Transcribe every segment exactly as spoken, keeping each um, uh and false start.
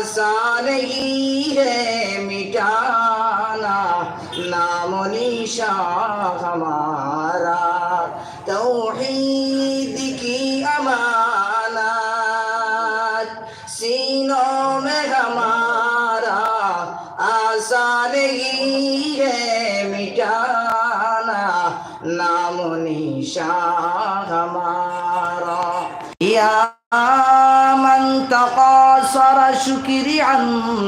آسان نہیں ہے مٹانا نام و نشان ہمارا۔ توحید کی امانت سینوں میں ہمارا، آسان نہیں ہے مٹانا نام و نشان ہمارا۔ یا من تقاصر شکری عن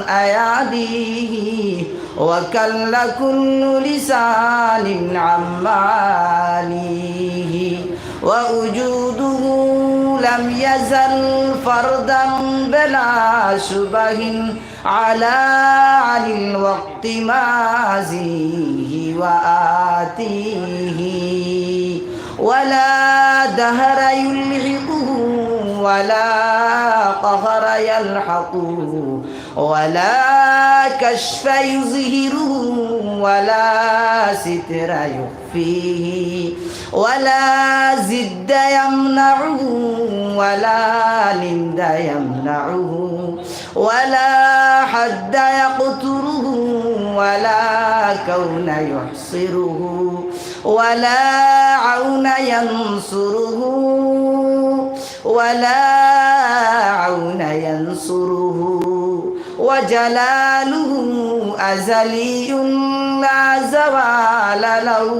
ایادیہ، وکل کل لسان عن مالیہ، ووجودہ لم یزل فردا بلا شبہ، علا عن الوقت ماضیہ وآتیہ، ولا دہر یلحقہ، ولا قہر یلحقہ، ولا کشف یظہرہ، ولا ستر یخفیہ، ولا ضد یمنعہ، ولا ند یمنعہ، ولا حد یقطرہ، ولا کون یحصرہ، ولا عون ینصرہ، ولا عون ینصرہ، وجلالہ ازلی لا زوال لہ،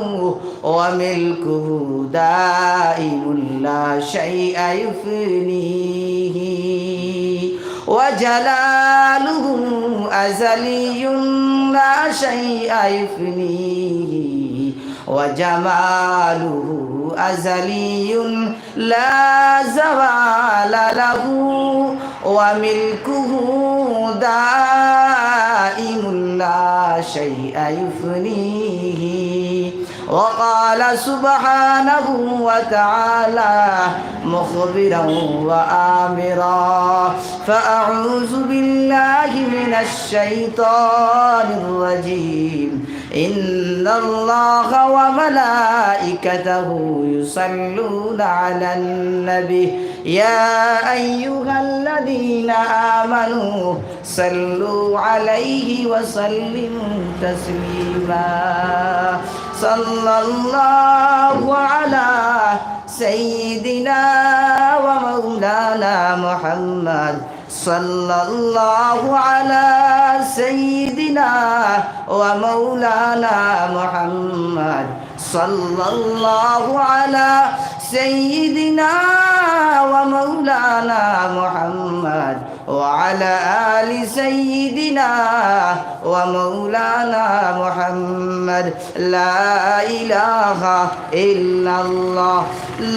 وملکہ دائم لا شیء یفنیہ، وجلالہ ازلی لا شیء یفنیہ، وجمالہ ازلی لا زوال لہ، وملکہ دائم لا شیء یفنیہ۔ وقال سبحانہ وتعالی مخبرا وآمرا، فأعوذ باللہ من الشیطان الرجیم۔ إن الله وملائكته يصلون على النبي، يا أيها الذين آمنوا صلوا عليه وسلموا تسليما. صلى الله على سيدنا ومولانا محمد، صلى الله على سيدنا ومولانا محمد، صلى الله على سيدنا ومولانا محمد، وعلى آل سيدنا ومولانا محمد. لا إله إلا الله،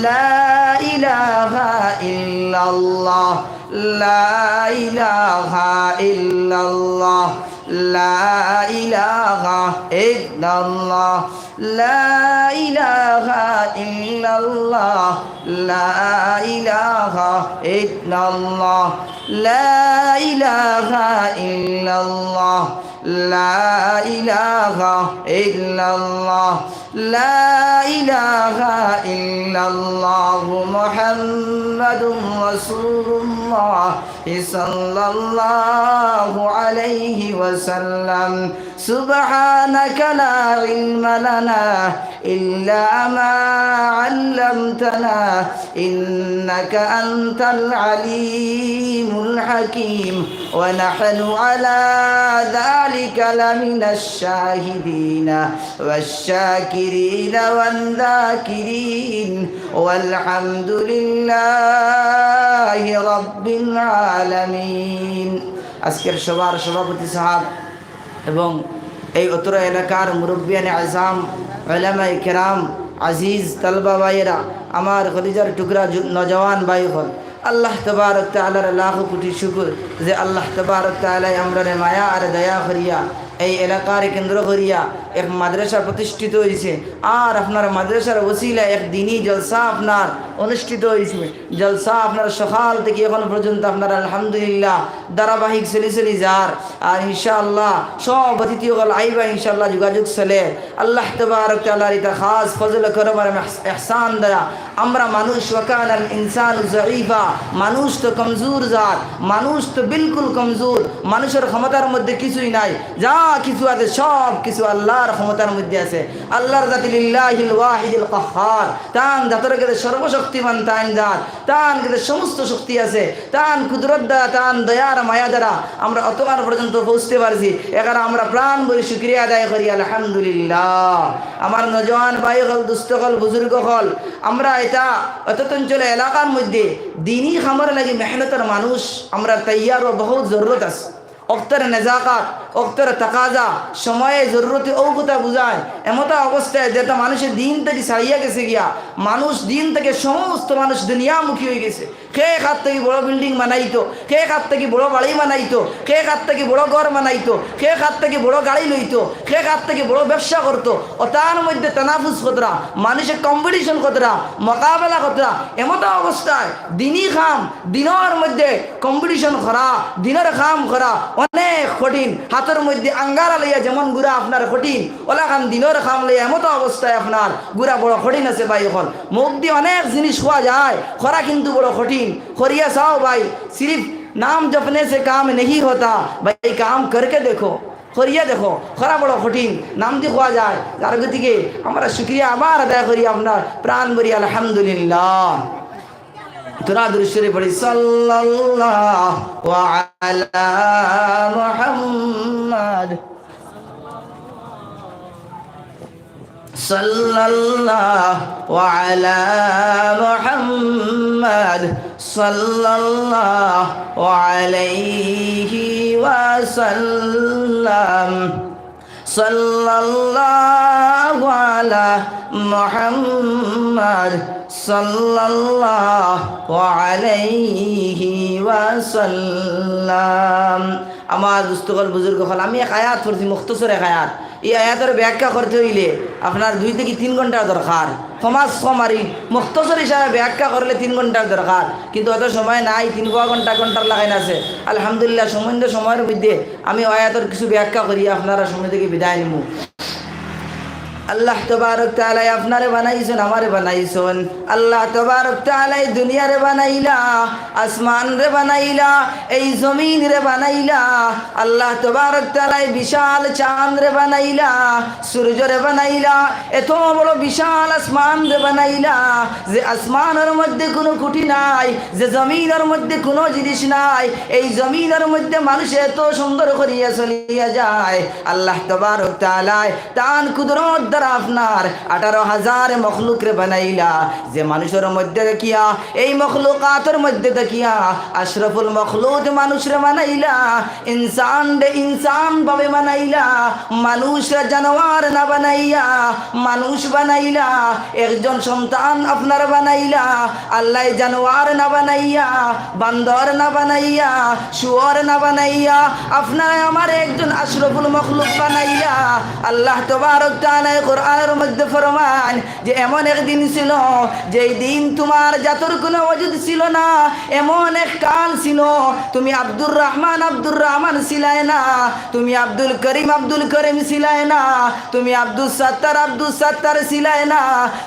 لا إله إلا الله، لا إله إلا الله، لا إله إلا الله، لا إله إلا الله، لا إله إلا الله، لا إله إلا الله، لا إله إلا الله، لا إله إلا الله، محمد رسول الله صلى الله عليه وسلم. سبحانك لا علم لنا إلا ما علمتنا، إنك أنت العليم الحكيم، ونحن على ذلك لمن الشاهدين والشاكرين والذاكرين، والحمد لله رب العالمين. আজকের সভার সভাপতি সাহেব এবং এই অত্র এলাকার মুরব্বিয়ানে আজাম, উলামায়ে কেরাম, আজিজ তালবা ভাইয়েরা, আমার কলিজার টুকরা যু-, নওজোয়ান ভাই অকল, আল্লাহ তাবারক তাআলার লাখো কোটি শুকর যে আল্লাহ তাবারক তাআলায় আমরারে মায়া আর দয়া করিয়া এই এলাকারে কেন্দ্র করিয়া এক মাদ্রাসা প্রতিষ্ঠিত অইছে। আর আপনার মাদ্রাসার ওসিলায় এক দিনী জলসা আপনার অনুষ্ঠিত অইছে। জলসা আপনার সকাল থাকি এখন পর্যন্ত আপনার আলহামদুলিল্লাহ ধারাবাহিক চলি চলি যার। আর ইনশাআল্লাহ সব অতিথি অকল আইবা, ইনশাআল্লাহ যোগাযোগ চলে। আল্লাহ তাবারক তাআলার ইতা খাস ফজল করম আর এহস-, এহসান দয়া। আমরা মানুষ, ওয়াকানাল ইনসানু জাইফা, মানুষ তো কমজোর জাত, মানুষ তো বিলকুল কমজোর, মানুষর ক্ষমতার মধ্যে কিছুই নাই, যা কিছু আছে সব কিছু আল্লাহর ক্ষমতার মধ্যে আছে। আল্লাহর জাতি লিল্লাহিল ওয়াহিদিল কাহহার, তান জাতর গেছে সর্বশক্তিমান তান জাত, তান গেছে সমস্ত শক্তি আছে, তান কুদরত দ্বারা, তান দয়ার মায়া দ্বারা আমরা অতখান পর্যন্ত পৌঁছতে পারছি। এখানে আমরা প্রাণ ভরি শুকরিয়া আদায় করি, আলহামদুলিল্লাহ। আমার নওজোয়ান ভাই অকল, দুস্ত অকল, বুজুর্গ অকল, আমরা এটা অত চঞ্চল এলাকার মধ্যে দিনী কামর লাগি মেহনতর মানুষ আমরা তৈয়ার ও বহুত জরুরত আছে। অক্তর নেজাকাত, অক্তর তাকাজা, সময়ে জরুরতে ও কথা বুঝায়। এমতা অবস্থায় যেটা মানুষের দিন থেকে ছাড়িয়া গেছে গিয়া, মানুষ দিন থেকে সমস্ত মানুষ দুনিয়ামুখী হয়ে গেছে। কে কার থাকি বড় বিল্ডিং বানাইতো, কে কার থাকি বড় বাড়ি বানাইতো, কে কার থাকি বড় ঘর বানাইতো, কে কার থাকি বড় গাড়ি লইতো, কে কার থাকি বড় ব্যবসা করতো, ও তার মধ্যে তানাফুস কতরা, মানুষে কম্পিটিশন কতরা, মোকাবেলা কতরা। এমতা অবস্থায় দিনই কাম, দিনর মধ্যে কম্পিটিশন করা, দিনর কাম করা অনেক কঠিন। হাতর মধ্যে আঙ্গারা লইয়া যেমন ঘুরা আপনার কঠিন, ওলাখান দিনর কাম লইয়া এমতা অবস্থায় আপনার ঘুরা বড় কঠিন আছে ভাই। অকল মুখ দি অনেক জিনিস কওয়া যায়, করা কিন্তু বড় কঠিন। করিয়া চাও ভাই, সিরিফ নাম জপনে সে কাম নেহি হতা, ভাই কাম করকে দেখো, করিয়া দেখো, করা বড় কঠিন। নাম দি কওয়া যায়, যার গতিকে আমরা শুকরিয়া আবার আদায় করি আপনার প্রাণ ভরি আলহামদুলিল্লাহ। তোরা দুরূদ শরীফ পড়ি, সাল্লাল্লাহু আলা মুহাম্মাদ। صلى الله على محمد، صلى الله عليه وسلم، صلى الله على محمد، صلى الله عليه وسلم. আমার দুস্ত অকল, বুজুর্গ অকল, আমি এক আয়াত পড়ছি, মুখতসর এক আয়াত। এই আয়াতর ব্যাখ্যা করতে অইলে আপনার দুই থাকি তিন ঘন্টার দরকার, কমাস কম আর ই মুখতসর হিসাবে ব্যাখ্যা করলে তিন ঘন্টার দরকার, কিন্তু অত সময় নাই, তিন পুয়া ঘন্টা, ঘন্টার লাগাইন আছে। আলহামদুলিল্লাহ, সময় সময়ের মধ্যে আমি আয়াতর কিছু ব্যাখ্যা করি, আপনারা সময় থাকি বিদায় নিমু। আল্লাহ তবারক তাআলায় আপনারে বানাইছইন, আমারে বানাইছইন। আল্লাহ তবারক তাআলায় দুনিয়ারে বানাইলা, আসমানরে বানাইলা, এই জমিনরে বানাইলা। আল্লাহ তবারক তাআলায় বিশাল চাঁদরে বানাইলা, সূর্যরে বানাইলা, এত বড় বিশাল আসমানরে বানাইলা, যে আসমানর মধ্যে কুনু খুঁটি নাই, যে জমিনর মধ্যে কুনু জিনিস নাই, এই জমিনর মধ্যে মানুষ এত সুন্দর করিয়া চলিয়া যায়। আল্লাহ তবারক তাআলায় তান কুদরত দ্বারা আপনার আঠারো হাজার মখলুকরে বানাইলা, যে মানুষর মধ্যে থাকিয়া, এই মখলুকাতর মধ্যে থাকিয়া আশরাফুল মখলুক মানুষরে বানাইলা, ইনসানরে ইনসান ভাবে বানাইলা, মানুষরে জানোয়ার না বানাইয়া মানুষ বানাইলা, একজন সন্তান আপনার বানাইলা, আল্লায় জানোয়ার না বানাইয়া, বান্দর না বানাইয়া, শুয়োর না বানাইয়া, আপনারে আমারে একজন আশরাফুল মখলুক বানাইলা। আল্লাহ তবারক তাআলায় কোরআনর মধ্যে ফরমান যে এমন একদিন ছিল, যেই দিন তোমার জাতর কুনু ওজুদ ছিল না, এমন এক কাল ছিল, তুমি আব্দুর রহমান আব্দুর রহমান ছিলায় না, তুমি আব্দুল করিম আব্দুল করিম ছিলায় না, তুমি আব্দুস সাত্তার আব্দুস সাত্তার ছিলায় না,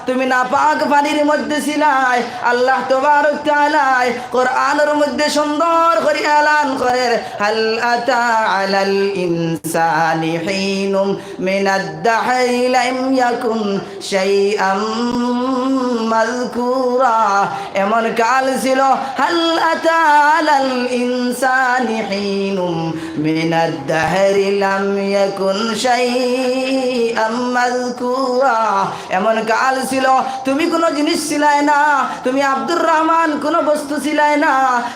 তুমি নাপাক পানির মধ্যে ছিলায়। আল্লাহ তবারক তাআলায় কোরআনর মধ্যে সুন্দর করি এলান করের, হাল আতা আলাল ইনসানি হিনুম মিনাদ দাহরি লাম ইয়াকুন শাইআম মাযকুরা। এমন কাল ছিল, হাল আতা আলাল ইনসানি হিনুম মিনাদ দাহরি লাম ইয়াকুন শাইআম মাযকুরা। এমন কাল ছিল, তুমি কুনু জিনিস ছিলায় না, তুমি আব্দুর রহমান কুনু বস্তু ছিলায় না,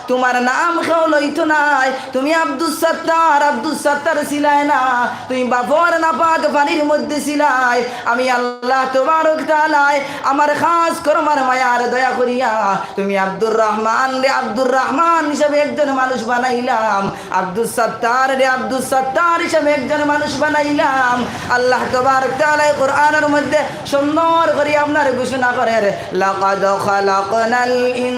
তোমার নাম কেউ লইতো নায়, তুমি আব্দুস সাত্তার আব্দুস সাত্তার ছিলায় না, তুমি বাফর নাপাক পানির মধ্যে ছিলায়। আমি আল্লাহ তবারক তাআলায় আমার খাস করমার মায়ার দয়া করিয়া তুমি আব্দুর রহমানরে আব্দুর রহমান হিসাবে একজন মানুষ বানাইলাম, আব্দুস সাত্তাররে আব্দুস সাত্তার হিসাবে একজন মানুষ বানাইলাম। আল্লাহ তবারক তাআলায় কোরআনর মধ্যে সুন্দর করি আপনারে ঘোষণা করের, লাকাদ খালাকনাল ইন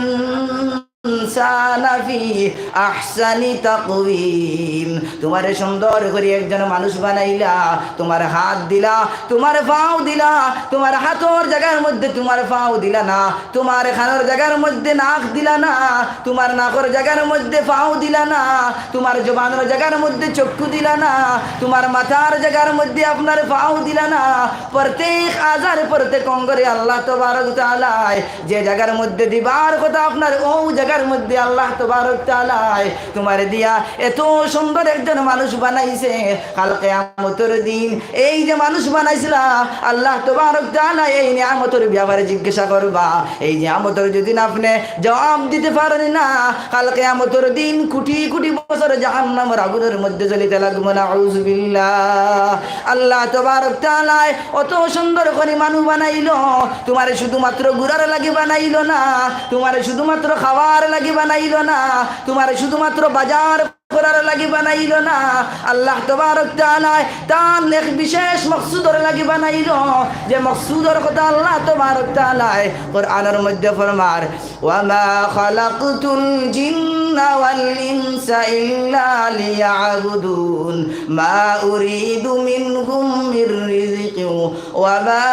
ইনসানা ফি আহসানি তাকওয়িম। তুমারে সুন্দর করি একজন মানুষ বানাইলা, তুমার হাত দিলা, তুমার পাও দিলা, তুমার হাতর জাগার মধ্যে তুমার পাও দিলা না, তুমার কানর জাগার মধ্যে নাক দিলা না, তুমার নাকর জাগার মধ্যে পাও দিলা না, তুমার জবানর জাগার মধ্যে চক্ষু দিলা না, তুমার মাথার জাগার মধ্যে আপনার পাও দিলা না। প্রত্যেক আজার, প্রত্যেক অঙ্গরে আল্লাহ তবারক তাআলায় যে জাগার মধ্যে দিবার কথা আপনার, অউ জাগার মধ্যে আল্লাহ তবারক তাআলায় তুমারে দিয়া এত সুন্দর একজন মানুষ বানাইছে। কাল কিয়ামতর দিন এই যে মানুষ বানাইছিলা, আল্লাহ তবারক তাআলা এই নিয়ামতর ব্যাপারে জিজ্ঞাসা করবা। এই নিয়ামতর যদি আপনে জবাব দিতে পারইন না, কাল কিয়ামতর দিন কোটি কোটি বছর জাহান্নামর আগুনর মধ্যে জ্বলিতে লাগবো। নাউজুবিল্লাহ। আল্লাহ তবারক তাআলায় অত সুন্দর করি মানুষ বানাইলো, তুমারে শুধুমাত্র ঘুরার লাগি বানাইলো না, তুমারে শুধুমাত্র খাওয়ার লাগি বানাইলো না, তুমারে শুধুমাত্র বাজার করার লাগি বানাইলো না। আল্লাহ তবারক তাআলায় তান এক বিশেষ মকসুদর লাগি বানাইলো, যে মকসুদর কথা আল্লাহ তবারক তাআলায় কোরআনর মধ্যে ফরমার, "ওয়া মা খালাকতুল জিন্না ওয়াল ইনসা ইল্লা লিয়াবুদুন, মা উরিদু মিনহুম মির রিজকিন ওয়া মা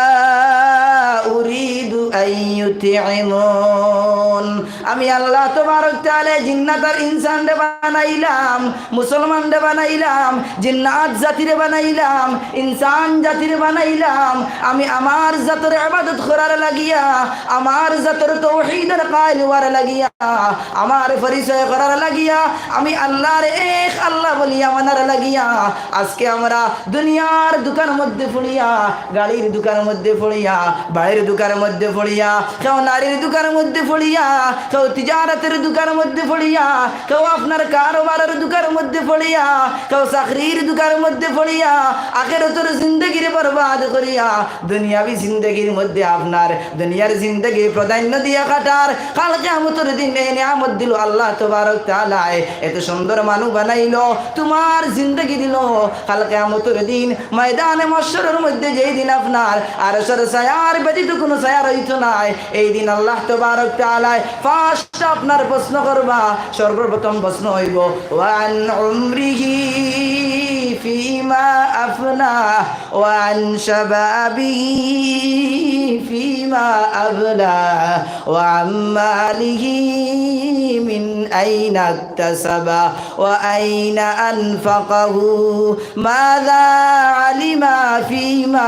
উরিদু আন ইউতইমুন।" আমি আল্লাহ তবারক তাআলায় জিন্নাত আর ইনসানরে বানাইলাম, মুসলমানরে বানাইলাম, জিন্নাত জাতিরে বানাইলাম, ইনসান জাতিরে বানাইলাম। আমি আমার জাতর ইবাদত করার লাগিয়া, আমার জাতর তৌহিদর কায়েল অওয়ার লাগিয়া, আমার পরিচয় করার লাগিয়া, আমি আল্লাহর এক আল্লাহ বলিয়া মানার লাগিয়া। আজকে আমরা দুনিয়ার ধুকার মধ্যে পড়িয়া, গাড়ির ধুকার মধ্যে পড়িয়া, বাড়ির ধুকার মধ্যে পড়িয়া, কেউ নারীর ধুকার মধ্যে পড়িয়া, কেউ তিজারতর ধুকার মধ্যে পড়িয়া, কেউ আপনার কারোবারর ধুকার মধ্যে পড়িয়া, কেউ চাকরির ধুকার মধ্যে পড়িয়া, আখেরাতর জিন্দেগিরে বরবাদ করিয়া, দুনিয়াবি জিন্দেগির মধ্যে আপনার দুনিয়ার জিন্দেগি প্রাধান্য দিয়া কাটার। কাল কিয়ামতর দিন এই নিয়ামত দিলো আল্লাহ তবারক তাআলায়, এত সুন্দর মানুষ বানাইলো, তুমার জিন্দেগি দিলো। কাল কিয়ামতর দিন ময়দানে মাহশরর মধ্যে যেই দিন আপনার আরশর ছায়ার ব্যতীত কুনু ছায়া রইতো নায়, এই দিন আল্লাহ তবারক তাআলায় first আপনার প্রশ্ন করবা, সর্বপ্রথম প্রশ্ন অইবো, "ওয়া আন উমরিহি ফিমা আফনা, ওয়া আন শাবাবিহি ফিমা আবলা, ওয়া আন মালিহি মিন আইনা ইকতাসাবা, ওয়া আইনা আনফাকাহু, মাযা আলিমা ফিমা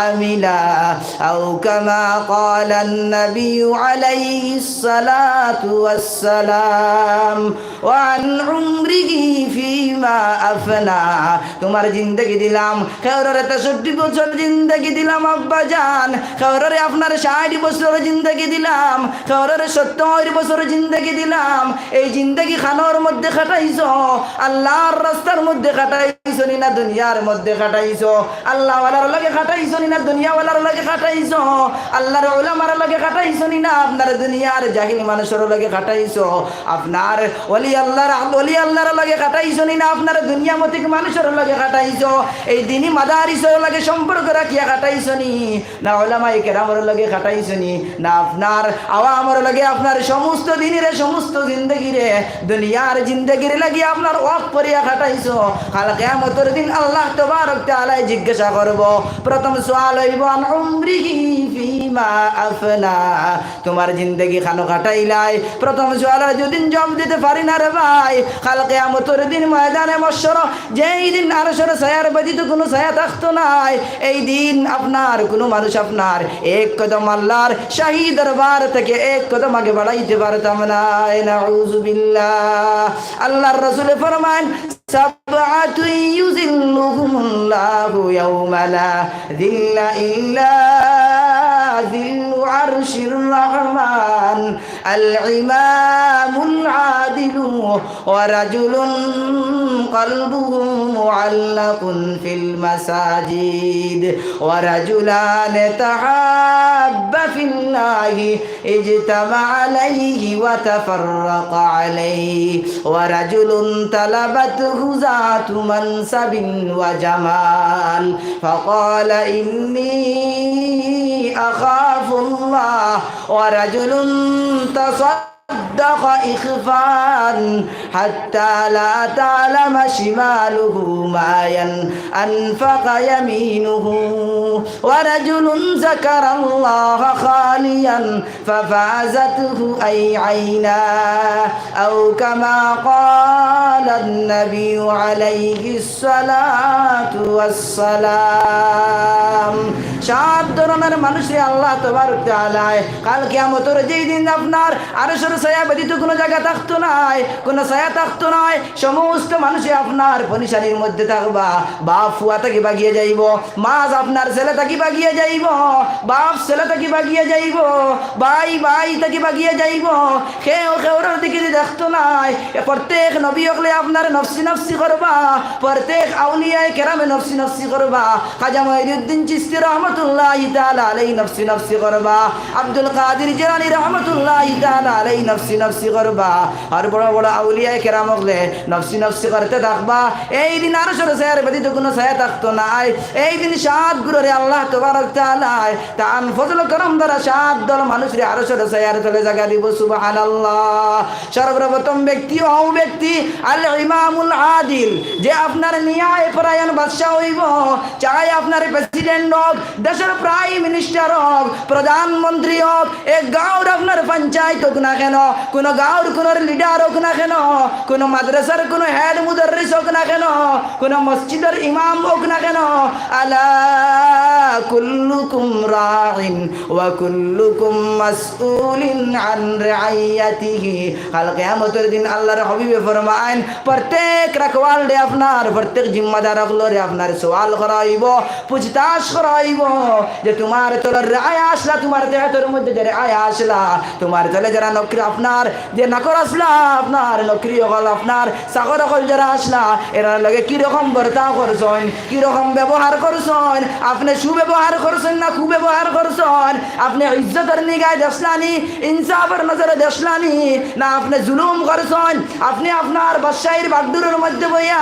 আমিলা।" আও কামা ক্বালান নাবিয়্যু আলাইহিস সালাতু ওয়াস সালাম। "ওয়া আন উমরিহি ফিমা আফনা।" তুমার জিন্দেগি দিলাম, কেউররে তেষট্টি বছর জিন্দেগি দিলাম আব্বা জান, কেউররে আপনার ষাইট বছর জিন্দেগি দিলাম, কেউররে সত্তইর বছর জিন্দেগি দিলাম। এই জিন্দেগি খানর মধ্যে কাটাইছো, আল্লাহর রাস্তার মধ্যে কাটাইছো নি না দুনিয়ার মধ্যে কাটাইছো? আল্লাহওয়ালার লগে কাটাইছো নি না দুনিয়াওয়ালার লগে কাটাইছো? আল্লাহর উলামার লগে কাটাইছো নি না আপনার দুনিয়ার জাহিল মানুষর লগে কাটাইছো? আপনার ওলি আল্লাহর, ওলি আল্লাহর লগে কাটাইছো নি না আপনার দুনিয়ামতিক মানুষর লগে কাটাইছো? এই দিনি মাদারিসর লগে সম্পর্ক রাখিয়া কাটাইছো নি না উলামায়ে কেরামর লগে কাটাইছো নি না আপনার আওয়ামর লগে আপনার সমস্ত দিনরে, সমস্ত জিন্দেগিরে, দুনিয়ার জিন্দেগির লাগি আপনার ওয়াকফ করিয়া কাটাইছো? কাল কিয়ামতর দিন আল্লাহ তবারক তাআলায় জিজ্ঞাসা করবো, প্রথম সওয়াল অইবো, "আন উমরিহি ফিমা আফনা।" তুমার জিন্দেগি খানো কাটাইলায়? প্রথম সওয়ালর যদি জবাব দিতে পারি না রে ভাই, কাল কিয়ামতর দিন ময়দানে মাহশর, যেই দিন আরশর ছায়ার ব্যতীত কুনু ছায়া থাকতো নায়, এই দিন আপনার কুনু মানুষ আপনার এক কদম আল্লাহর শাহী দরবার থেকে এক কদম আগে বাড়াইতে পারতাম নায়। নাউজুবিল্লাহ। আল্লাহর রাসূলে ফরমান, "সাবআতুন ইউজিল্লুহুমুল্লাহু ইয়াওমা লা জিল্লা ইল্লা জিল্লু আরশির রহমান।" الإمام العادل ورجل قلبه معلق في المساجد ورجلان تحابا في الله اجتمع عليه وتفرق عليه ورجل طلبته ذات منصب وجمال فقال إني أخاف الله ورجل تصدق تصدق إخفاء حتى لا تعلم شماله ما ين- أنفق يمينه، ورجل ذكر الله خاليا ففاضت عيناه، أو كما قال النبي عليه الصلاة والسلام। সাত ধরনের মানুষরে আল্লাহ তাবারক তাআলায় কাল কিয়ামতর যেই দিন আপনার আরশর ছায়া ব্যতীত কুনু জাগা থাকতো নায়, কুনু ছায়া থাকতো নায়। সমস্ত মানুষে আপনার পরিশানির মধ্যে থাকবা। বাপ ফুয়া থাকি ভাগিয়া যাইবো, মা আপনার ছেলে থাকি ভাগিয়া যাইবো, বাপ ছেলে থাকি ভাগিয়া যাইবো, ভাই ভাই থাকি ভাগিয়া যাইবো। কেউ কেউর দিকে দেখতো নায়। এ প্রত্যেক নবী অকলে আপনার নফসি নফসি করবা, প্রত্যেক আউলিয়ায়ে কেরামে নফসি নফসি করবা। খাজা মঈনুদ্দিন চিশতি রহমতুল্লাহি তাআলা আলাইহি নফসি নফসি করবা, আব্দুল কাদির জিলানী রহমতুল্লাহি তাআলা আলাইহি নফসি নফসি করবা। আর বড় বড় আউলিয়ায়ে কেরাম অকলে নফসি নফসি করতে থাকবা। এই দিন আরশর ছায়ার ব্যতীত কুনু ছায়া থাকতো নায়। এই দিন সাত গুরুরে আল্লাহ তাবারক তাআলায় তান ফজল করম দ্বারা সাত দল মানুষরে আরশর ছায়ার তলে জাগা দিবো। সুবহানাল্লাহ। সর্বপ্রথম ব্যক্তি, অউ ব্যক্তি আল ইমামুল আদিল, যে আপনার ন্যায় পরায়ণ বাদশা অইবো। চাই আপনার প্রেসিডেন্ট অউক, দেশর প্রাইম মিনিস্টার অউক, প্রধানমন্ত্রী অউক, এক গাঁওর আপনার পঞ্চায়েত অউক না কেনো, কুনু গাঁওর কুনু লিডার অউক না কেনো, কুনু মাদ্রাসার কুনু হেড মুদাররিস অউক না কেনো, কুনু মসজিদর ইমাম অউক না কেনো, আলা কুল্লুকুম রাইন ওয়া কুল্লুকুম মাসউলিন আন রাইয়াতিহি। কাল কিয়ামতর দিন আল্লাহর হাবিবে ফরমাইন, প্রত্যেক রাখওয়ালরে আপনার, প্রত্যেক জিম্মাদার অকলরে আপনার সওয়াল করা অইবো, পুছতাছ করা অইবো যে তুমার তলর রেআয়া আছলা, তুমার দেহাতর মধ্যে যে রেআয়া আছলা, তুমার তলে যারা নকরি আপনার যে নকর আছলা, আপনার নকরি অকল, আপনার চাকর অকল যারা আছলা, এরার লগে কিরকম বর্তাও করছইন, কিরকম ব্যবহার করছইন, আপনে সুব্যবহার করছইন না কুব্যবহার করছইন, আপনে ইজ্জতর নিগায় দেখছলানি, ইনসাফর নজরে দেখছলানি, না আপনে জুলুম করছইন, আপনে আপনার বাদশাহীর বাগডুরর মধ্যে বইয়া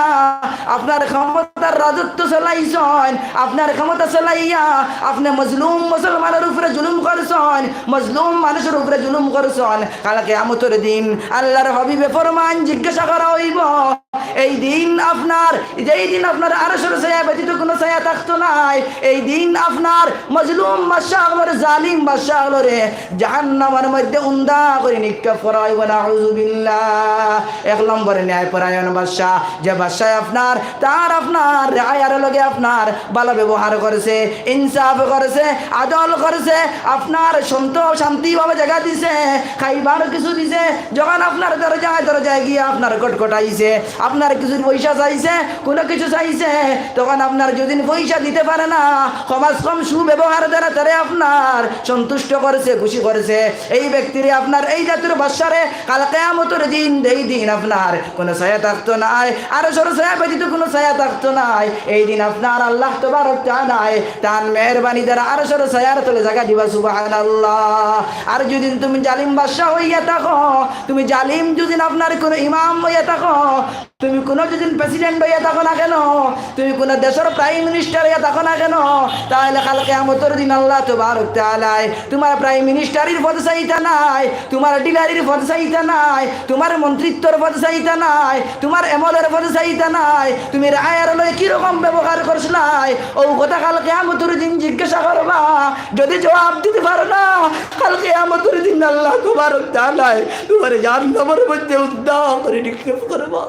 আপনার ক্ষমতার রাজত্ব চালাইছইন, আপনার ক্ষমতা চালাইয়া আপনে মজলুম মুসলমানর উপরে জুলুম করছইন, মজলুম মানুষর উপরে জুলুম করছইন। কাল কিয়ামতর দিন আল্লাহর হাবিবে ফরমাইন, জিজ্ঞাসা করা অইবো, এই দিন আপনার, যেই দিন আপনার আরশর ছায়া ব্যতীত কুনু ছায়া থাকতো নায়, এই দিন আপনার মজলুম বাদশা অকলরে, জালিম বাদশা অকলরে জাহান্নামর মধ্যে উন্দা করি নিক্ষেপ করা অইবো। নাউজুবিল্লাহ। এক নম্বরে ন্যায় পরায়ণ বাদশা, যে বাদশায় আপনার, তার আপনার রেআয়ার লগে আপনার ভালা ব্যবহার করছে, ইনসাফ করছে, আদল করছে, আপনার সন্ত-, শান্তিভাবে জাগা দিছে, খাইবার কিছু দিছে, যখন আপনার দরজায় দরজায় গিয়া আপনার খটখটাইছে, আপনার কিছু পয়সা চাইছে, কুনু কিছু চাইছে, তখন আপনার যুদি পয়সা দিতে পারে না, কমাস কম সুব্যবহার দ্বারা তারে আপনার সন্তুষ্ট করছে, খুশি করছে, এই ব্যক্তিরে আপনার, এই জাতির বাদশারে কাল কিয়ামতর দিন, যেই দিন আপনার কুনু ছায়া থাকতো নায়, আরশর ছায়া ব্যতীত কুনু ছায়া থাকতো নায়, এই দিন আপনার আল্লাহ তাবারক তাআলায় তান মেহেরবানি দ্বারা আরশর ছায়ার তলে জাগা দিবা। সুবহানাল্লাহ। আর যুদি তুমি জালিম বাদশা অইয়া থাকো, তুমি জালিম যুদি আপনার কুনু ইমাম অইয়া থাকো, তুমি কুনু যুদি প্রেসিডেন্ট অইয়া থাকো না কেনো, তুমি কুনু দেশর প্রাইম মিনিস্টার অইয়া থাকো না কেনো, তাইলে কাল কিয়ামতর দিন আল্লাহ তাবারক তাআলায় তুমার প্রাইম মিনিস্টারির পদ চাইতা নায়, তুমার ডিলারির পদ চাইতা নায়, তুমার মন্ত্রিত্বর পদ চাইতা নায়, তুমার এমএলএর পদ চাইতা নায়, তুমি রেআয়ার লগে কিরকম ব্যবহার করছলায়, অউ কথা কাল কিয়ামতর দিন জিজ্ঞাসা করবা। যুদি জবাব দিতে পারো না, কাল কিয়ামতর দিন আল্লাহ তাবারক তাআলায় তুমারে জাহান্নামর মধ্যে উন্দা করি নিক্ষেপ করবা।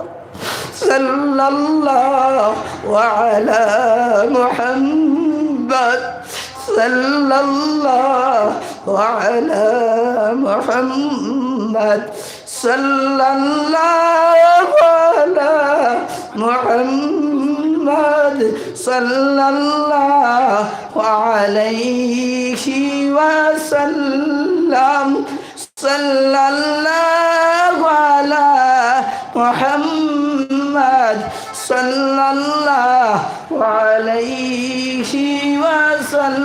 صلى الله على محمد، صلى الله على محمد، صلى الله على محمد، صلى الله عليه وسلم. صلى الله على محمد، صلى الله عليه وسلم،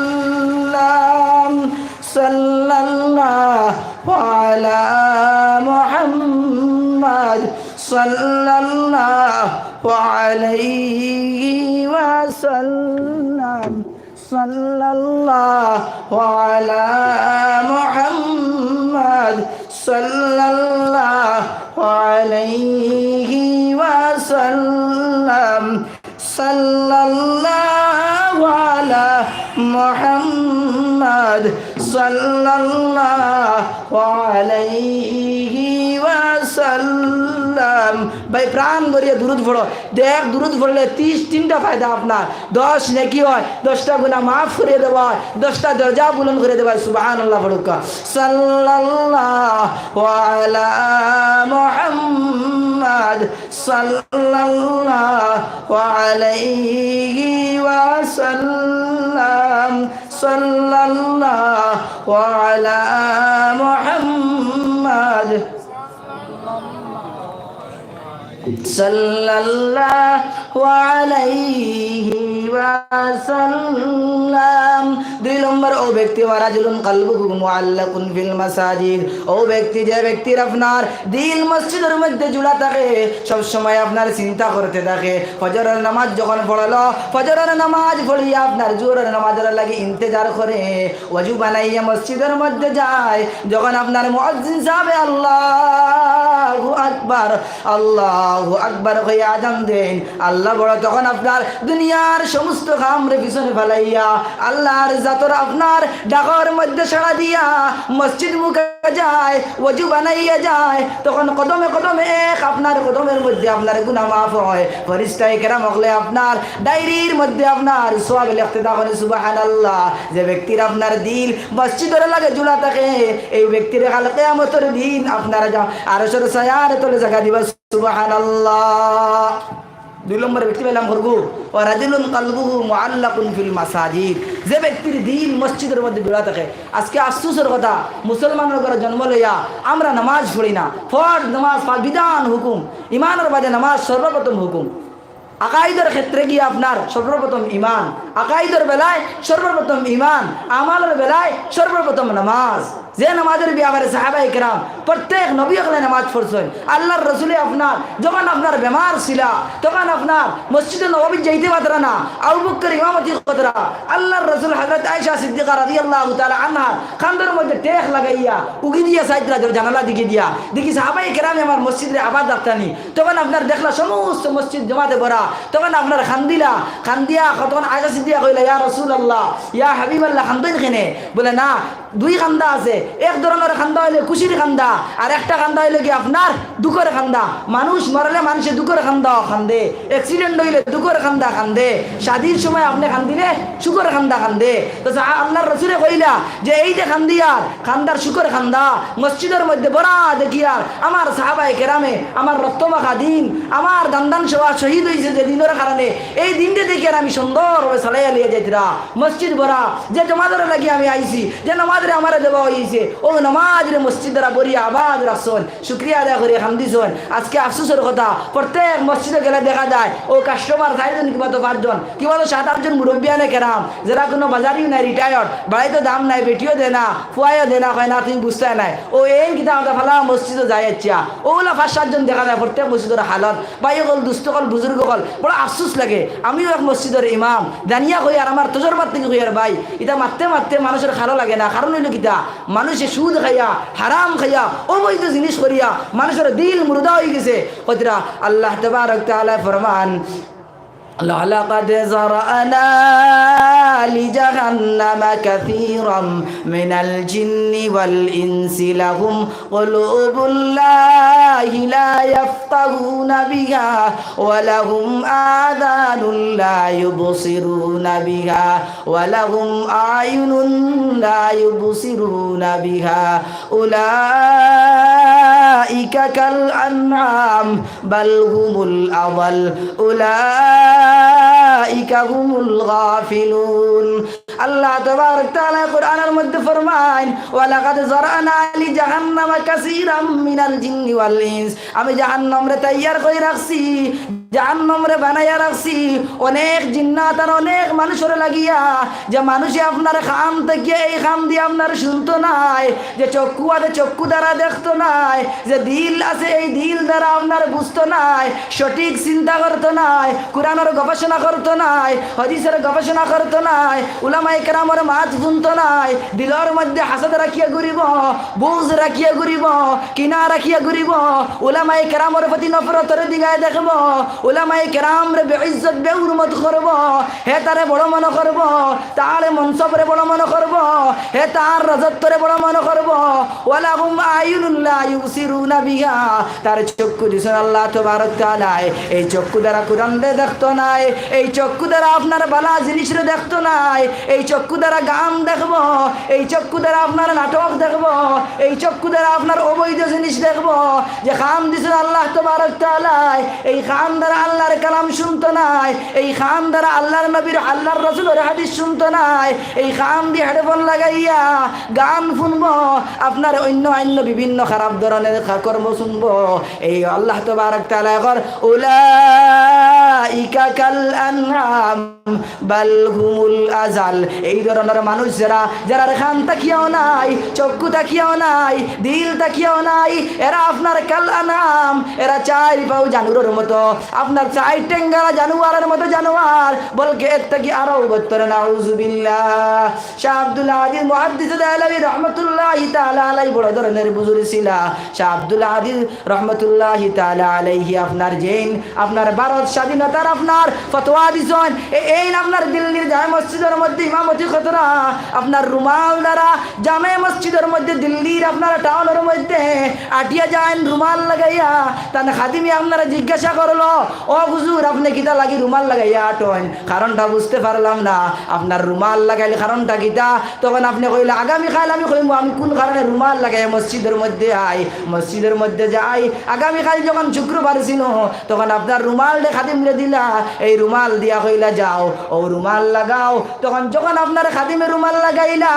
صلى الله على محمد، صلى الله عليه وسلم. صلى الله على محمد، সাল্লাল্লাহু আলাইহি ওয়াসাল্লাম। সাল্লাল্লাহু আলা মুহাম্মদ। সাল্লাল্লাহু আলাইহি ওয়াসাল্লাম। ভাই, প্রাণ ভরিয়া দুরুদ পড়ো। দেখ, দুরুদ পড়লে ত্রিশ তিনটা ফায়দা আপনার। দশ নেকি হয়, দশটা গুনাহ মাফ করিয়া দেওয়া হয়, দশটা দরজা বুলন্দ করিয়া দেওয়া হয়। সুবহানাল্লাহ পড়ুক্কা। সাল্লাল্লাহু আলা মুহাম্মদ। সাল্লাল্লাহু আলাইহি ওয়াসাল্লাম। সাল্লাল্লাহু আলা মুহাম্মদ। সাল্লাল্লাহু আলাইহি ওয়াসাল্লাম। দুই নম্বর, ও ব্যক্তি, ওয়া রাজুলুন কালবুহু মুআল্লাকুন ফিল মাসাজিদ, ও ব্যক্তি, যে ব্যক্তির আপনার দিল মসজিদর মধ্যে জুড়া থাকে, সব সময় আপনার চিন্তা করতে থাকে, ফজরর নামাজ যখন পড়লো, ফজরর নামাজ পড়িয়া আপনার জোহরর নামাজর লাগি ইন্তেজার করে, ওযু বানাইয়া মসজিদর মধ্যে যায়, যখন আপনার মুয়াজ্জিন সাহেবে আল্লাহু আকবার, আল্লাহু আকবার কইয়া আজান দেইন, আল্লাহ বড়, তখন আপনার দুনিয়ার সমস্ত কামরে পিছনে ফালাইয়া আল্লাহর জাতর আপনার ডাকর মধ্যে সাড়া দিয়া মসজিদ মুখে যায়, ওযু বানাইয়া যায়, তখন কদমে কদমে এক আপনার কদমর মধ্যে আপনার গুনাহ মাফ হয়। ফেরেশতায়ে কেরাম অকলে আপনার ডায়েরির মধ্যে আপনার সওয়াব লেখতে থাকইন। সুবহানাল্লাহ। যে ব্যক্তির আপনার দিল মসজিদর লগে জুড়া থাকে, এই ব্যক্তিরে কাল কিয়ামতর দিন আপনারা যা আরশর ছায়ার তলে জাগা দিবা। সুবহানাল্লাহ। দুই নম্বর ব্যক্তি পাইলাম করবো, ওয়া রাজুলুন কালবুহু মুআল্লাকুন ফিল মাসাজিদ, যে ব্যক্তির দিল মসজিদর মধ্যে জুড়া থাকে। আজকে আফসোসর কথা, মুসলমানর ঘরো জন্ম লইয়া আমরা নামাজ পড়ি না। ফরজ নামাজ, ফা-, বিধান হুকুম, ইমানর বাদে নামাজ সর্বপ্রথম হুকুম। আকাইদর ক্ষেত্রে গিয়া আপনার সর্বপ্রথম ইমান, আকাইদর বেলায় সর্বপ্রথম ইমান, আমলর বেলায় সর্বপ্রথম নামাজ। যে নামাজর ব্যাপারে সাহাবায়ে কেরাম প্রত্যেক নবী অকলে নামাজ পড়ছইন। আল্লাহর রসুলে আপনার যখন আপনার বেমার ছিলা, তখন আপনার মসজিদে নববীত যাইতে পারতরা না, আবু বকর ইমামতি করতরা। আল্লাহর রসুল হযরত আয়েশা সিদ্দিকা রাদিয়াল্লাহু তাআলা আনহার কান্দর মধ্যে টেক লাগাইয়া উকি দিয়া চাইতরা, জানালা দিকে দিয়া দেখি সাহাবায়ে কেরামে আমার মসজিদরে আবাদ রাখতানি। তখন আপনার দেখলা সমস্ত মসজিদ জমাতে ভরা, তখন আপনার কান্দিলা, কান্দিয়া তখন আয়েশা সিদ্দিকা কইলা, "ইয়া রাসূলুল্লাহ, ইয়া হাবিবাল্লাহ, কান্দইন কেনে?" বলে, "না, দুই কান্দা আছে, এক ধরনর কান্দা অইলে খুশির কান্দা, আর একটা কান্দা অইলে কি আপনার দুঃখর কান্দা। মানুষ মরলে মানষে দুঃখর কান্দা কান্দে, accident অইলে দুঃখর কান্দা কান্দে, শাদির সময় আপনে কান্দিলে সুখর কান্দা কান্দে।" তো সা-, আল্লাহর রসুলে কইলা যে এই যে কান্দিয়ার কান্দার সুখর কান্দা, মসজিদর মধ্যে ভরা দেখিয়ার আমার সাহাবায়ে কেরামে, আমার রক্তমাখা দিন, আমার দান্দান সওয়া শহীদ অইছে যে দিনর কারণে, এই দিনটা দেখিয়ার আমি সুন্দরভাবে চালাইয়া লইয়া যাইতরা। মসজিদ ভরা, যে জমাতর লাগি আমি আইছি, যে নামাজরে আমারে দেওয়া অইছে, অউ নামাজরে মসজিদ দ্বারা ভরিয়া আবাদ রাখছইন, শুকরিয়া আদায় করি কান্দিছইন। আজকে আফসোসর কথা, প্রত্যেক মসজিদো গেলে দেখা যায় অউ customer চাইরজন কিবা তো পাঁচজন, কিবা তো সাত আটজন মুরব্বিয়ানে কেরাম, যেরা কুনু বাজারিও নাই, retired, বাড়িত দাম নাই, বেটিও দেয় না, ফুয়ায়ও দেয় না, কয় না তুমি বুঝতায় নায়। অউ এইন কিতা আমরা ফালা মসজিদো যাই আইচ্ছা, অউলা পাঁচ সাতজন দেখা যায় প্রত্যেক মসজিদর হালত। ভাই অকল, দুস্ত অকল, বুজুর্গ অকল, বড় আফসোস লাগে। আমিও এক মসজিদর ইমাম, জানিয়া কইয়ার, আমার তজরবার থাকি কইয়ার ভাই, ইতা মাততে মাততে মানষর ভালা লাগে না। কারণ অইলো কিতা, মানষে সুদ খাইয়া, হারাম খাইয়া, অবৈধ জিনিস করিয়া মানষর দিল মুর্দা অইগেছে। কইতরা আল্লাহ তাবারক তাআলায় ফরমান, "ولقد ذرأنا لجهنم كثيرا من الجن والإنس لهم قلوب لا، لا يفقهون بها ولهم آذان لا يبصرون بها ولهم أعين لا يبصرون بها أولئك كالأنعام بل هم أضل أولئك هم الغافلون।" আল্লাহ তাবারক তাআলা কোরআনর মধ্যে ফরমাইন, "ولقد ذرأنا لجهنم كثيرا من الجن والإنس।" আমি জাহান্নামরে তৈয়ার করি রাখছি জাহান্নামরে বানাইয়া রাখছি অনেক জিন্নাত আর অনেক মানুষরে লাগিয়া, যে মানুষে আপনার কান থাকিয়া এই কান দিয়া আপনার শুনতো নায়, যে চক্ষু আছে চক্ষু দ্বারা দেখতো নায়, যে দিল আছে এই দিল দ্বারা আপনার বুঝতো নায়, সঠিক চিন্তা করতো নায়, কোরআনর গবেষণা করতো নায়, হাদিসর গবেষণা করতো নায়, উলামায়ে কেরামর মাত শুনতো নায়, দিলর মধ্যে হাসদ রাখিয়া ঘুরিব, বুগজ রাখিয়া ঘুরিব, কিনা রাখিয়া ঘুরিব, উলামায়ে কেরামর প্রতি নফরতর দিগায় দেখব, উলামায়ে কেরামরে বেইজ্জত বেহুরমত করব, হে তারে বড় মনে করব, তার মনসবরে বড় মনে করব, হে তার রাজত্বরে বড় মনে করব। ওয়ালাহুম আয়ুনুন লা ইউবসিরুনা বিহা, তার চক্ষু দিছইন আল্লাহ তাবারক তাআলায়, এই চক্ষু দ্বারা কোরআনরে দেখতো নায়, এই চক্ষু দ্বারা আপনার বালা জিনিসরে দেখতো নায়, এই চক্ষু দ্বারা গান দেখব, এই চক্ষু দ্বারা আপনার নাটক দেখব, এই চক্ষু দ্বারা আপনার অবৈধ জিনিস দেখব। যে কান দিছইন আল্লাহ তাবারক তাআলায়, এই কান দ্বারা আল্লাহর কালাম শুনতো নায়, এই কান দ্বারা আল্লাহর নবীর, আল্লাহর রসুলর হাদিস শুনতো নায়, এই কান দি হেডফোন লাগাইয়া গান শুনবো, আপনার অন্য অন্য বিভিন্ন খারাপ ধরনের খা-, কর্ম শুনবো। এই আল্লাহ তাবারক তাআলায় কর, উলাইকা কাল আনআম বাল হুমুল আজাল। এই ধরনের মানুষ যারা, যারার কান থাকিয়াও নাই, চক্ষু থাকিয়াও নাই, দিল থাকিয়াও নাই, এরা আপনার কাল আনআম, এরা চাইর পাও জানুয়ারর মতো, আপনার চাইর ঠেঙ্গারা জানুয়ারর মতো জানোয়ার, বলকে এর থাকি আরো বদতর, নাউজুবিল্লাহ। শাহ আব্দুল আজিজ মুহাদ্দিস দেহলভী রহমতুল্লাহি তাআলা আলাইহি বড় ধরনের বুজুর্গ ছিলা। শাহ আব্দুল আজিজ রহমতুল্লাহি তাআলা আলাইহি আপনার যেইন আপনার ভারত স্বাধীনতার আপনার ফতোয়া দিছইন, এ-, এইন আপনার দিল্লির জামে মসজিদর মধ্যে ইমামতি করতরা, আপনার রুমাল দ্বারা জামে মসজিদর মধ্যে দিল্লির আপনার টাউনর মধ্যে আটিয়া যাইন রুমাল লাগাইয়া, তান খাদিমে আপনারে জিজ্ঞাসা করলো, "ও হুজুর, আপনে কিতা লাগি রুমাল লাগাইয়া আটইন? কারণটা বুঝতে পারলাম না। আপনার রুমাল লাগাইল কারণটা কিতা?" তখন আপনে কইলা, "আগামীকাল আমি কইমু আমি কোন কারণে রুমাল লাগাইয়া মসজিদর মধ্যে আই, মসজিদর মধ্যে যাই। আগামীকাল যখন শুক্রবার ছিল, তখন আপনার রুমালরে খাদিমরে দিলা, এই রুমাল দিয়া কইলা, 'যাও, ও রুমাল লাগাও।' তখন যখন আপনার খাদিমে রুমাল লাগাইলা,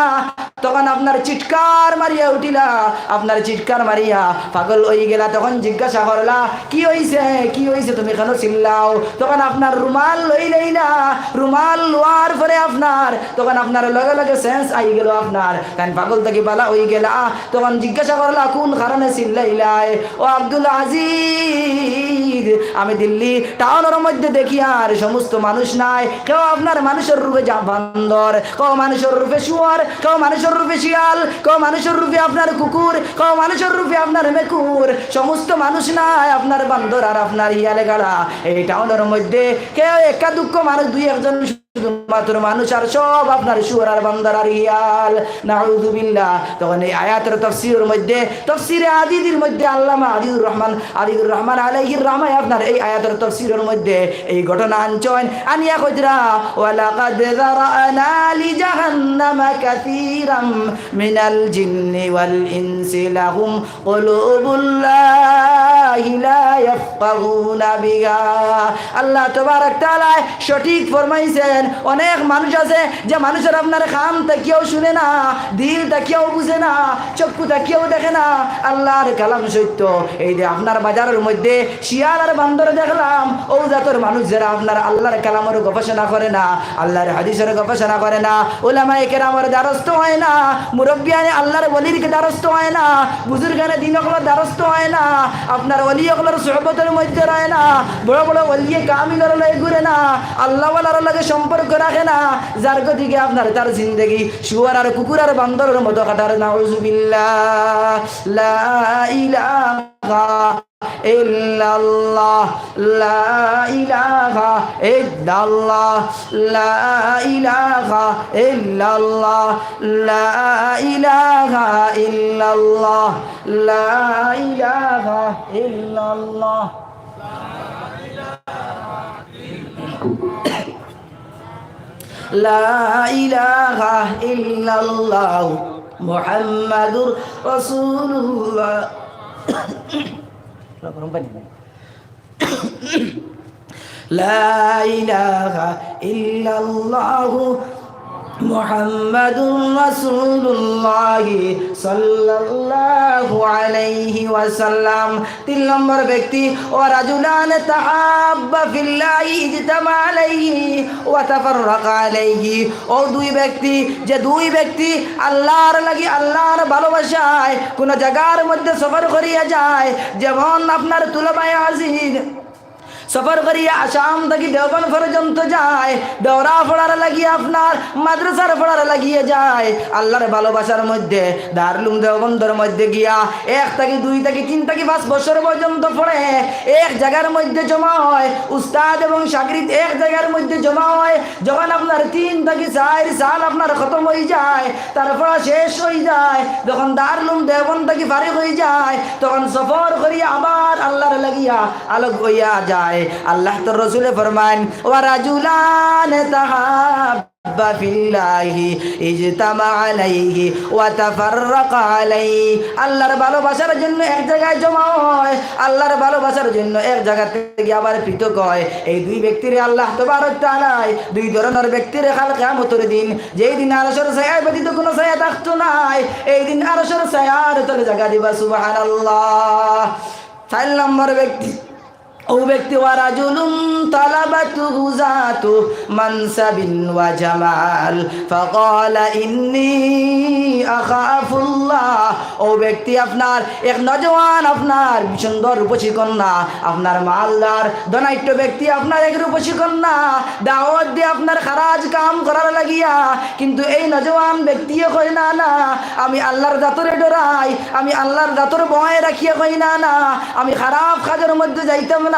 তখন আপনার চিৎকার মারিয়া উঠিলা, আপনার চিৎকার মারিয়া পাগল অইগেলা। তখন জিজ্ঞাসা করলা, 'কি অইছে, কি অইছে, তুমি কেনে চিল্লাও?' তখন আপনার রুমাল লইলাইলা, রুমাল লওয়ার পরে আপনার, তখন আপনার লগে লগে সেন্স আইগেলো আপনার, তাইন পাগল থাকি বালা অইগেলা। তখন জিজ্ঞাসা করলা, 'কোন কারণে চিল্লাইলায়?' ও আব্দুল আজিজ, আমি দিল্লি টাউনর মধ্যে দেখিয়ার সমস্ত মানুষ নায়, কেউ আপনার মানুষর রূপে যা বান্দর, কেউ মানুষর রূপে শুয়োর, কেউ মানুষর রূপে শিয়াল, কেউ মানুষর রূপে আপনার কুকুর, কেউ মানুষর রূপে আপনার মেকুর, সমস্ত মানুষ নায় আপনার বান্দর আর আপনার হিয়ালে গাড়া। এই টাউনর মধ্যে কেউ একা দুক্কা মানুষ, দুই একজন শুধুমাত্র মানুষ, আর সব আপনার শুয়োর আর বান্দর আর হিয়াল। নাউজুবিল্লাহ। তখন এই আয়াতর তফসিরর মধ্যে, তফসিরে আজিজর মধ্যে আল্লামা আজিজুর রহমান, আজিজুর রহমান আলাইহির রহমায় আপনার এই আয়াতর তফসিরর মধ্যে এই ঘটনা আনছইন, আনিয়া কইতরা, "ওয়ালাকাদ যারানা লিজাহান্নামা কাসীরাম মিনাল জিন্নি ওয়াল ইনসি লাহুম কুলুবুল লা ইয়াফকাহুনা বিহা।" আল্লাহ তাবারক তাআলায় সঠিক ফরমাইছইন, অনেক মানুষ আছে যে মানুষর আপনার কান থাকিয়াও শুনে না, দিল থাকিয়াও বুঝে না, চক্ষু থাকিয়াও দেখে না। আল্লাহর কালাম সত্য। এই যে আপনার বাজারর মধ্যে শিয়াল আর বান্দর দেখলাম, অউ জাতর মানুষ যেরা আপনার আল্লাহর কালামর গবেষণা করে না, আল্লাহর হাদিসর গবেষণা করে না, উলামায়ে কেরামর দ্বারস্থ অয় না, মুরব্বিয়ানে আল্লাহর ওলির দ্বারস্থ অয় না, বুজুর্গানে দিন অকলর দ্বারস্থ অয় না, আপনার ওলি অকলর সোহবতর মধ্যে রয় না, বড় বড় ওলিয়ে কামিলর লগে ঘুরে না, আল্লাহওয়ালার লগে সম্পর্ক রাখে না, যার গতিকে আপনার তার জিন্দেগি শুয়োর আর কুকুর আর বান্দরর মতো কাটার। নাউজুবিল্লাহ। লা ইলাহা ইল্লাল্লাহ, লা ইলাহা ইল্লাল্লাহ, লা ইলাহা ইল্লাল্লাহ, লা ইলাহা ইল্লাল্লাহ, লা ইলাহা ইল্লাল্লাহ। লা ইলাহা ইল্লাল্লাহু মুহাম্মাদুর রাসূলুল্লাহ। লা ইলাহা ইল্লাল্লাহু মুহাম্মাদুর রাসূলুল্লাহ সাল্লাল্লাহু আলাইহি ওয়াসাল্লাম। তিন নম্বর ব্যক্তি, ওয়া রাজুলান তাহাব্বা ফিল্লাহি ইজতামা আলাইহি ওয়া তাফাররাকা আলাইহি। ও দুই ব্যক্তি, যে দুই ব্যক্তি আল্লাহর লাগি, আল্লাহর ভালোবাসায় কোনো জাগার মধ্যে সফর করিয়া যায়, যেমন আপনার তুলাবায় আজিজ সফর করিয়া আসাম থাকি দেওবন্দ পর্যন্ত যায়, দৌড়া পড়ার লাগি আপনার, মাদ্রাসার পড়ার লাগিয়ে যায়। আল্লাহর ভালোবাসার মধ্যে দারুল উলুম দেওবন্দর মধ্যে গিয়া এক থাকি দুই থাকি তিন থাকি পাঁচ বছর পর্যন্ত পড়ে, এক জাগার মধ্যে জমা হয়, উস্তাদ এবং শাগরিদ এক জাগার মধ্যে জমা হয়। যখন আপনার তিন থাকি চাইর সাল আপনার খতম অই যায়, তার পড়া শেষ অই যায়, যখন দারুল উলুম দেওবন্দ থাকি ফারিগ অই যায়, তখন সফর করিয়া আবার আল্লাহর লাগিয়া আলোক অইয়া যায়। আল্লাহ তার রসুলে ফরমাইন, "ওয়া রাজুলান তাহাব্বা ফিল্লাহি ইজতামা আলাইহি ওয়া তাফাররাকা আলাইহি।" আল্লাহর ভালোবাসার জন্য এক জাগায় জমা হয়, আল্লাহর ভালোবাসার জন্য এক জাগা থাকি আবার পৃথক হয়। এই দুই ব্যক্তিরে আল্লাহ তাবারক তাআলায়, দুই ধরনর ব্যক্তিরে কাল কিয়ামতর দিন, যেই দিন আরশর ছায়া ব্যতীত কোনো ছায়া থাকতো নায়, এই দিন আরশর ছায়ার তলে জাগা দিবা। সুবহানাল্লাহ। চাইর নম্বর ব্যক্তি, ও ব্যক্তি, ওয়া রাজুলুন তালাবাতুহু যাতু মানসাবিন ওয়া জামাল, ফাকালা, "ইন্নী আখাফুল্লাহ।" ও ব্যক্তি, আপনার এক নওজোয়ান, আপনার সুন্দর রূপসী কন্যা, আপনার মালদার ধনাঢ্য ব্যক্তি, আপনার এক রূপসী কন্যা, দাওয়াত দে আপনার খারাজ কাম করার লাগিয়া, কিন্তু এই নওজোয়ান ব্যক্তিয়ে কয়, "না, না, আমি আল্লাহর জাতরে ডরাই, আমি আল্লাহর জাতর ভয় রাখিয়া কই, না, না, আমি খারাপ কাজর মধ্যে যাইতাম নায়।"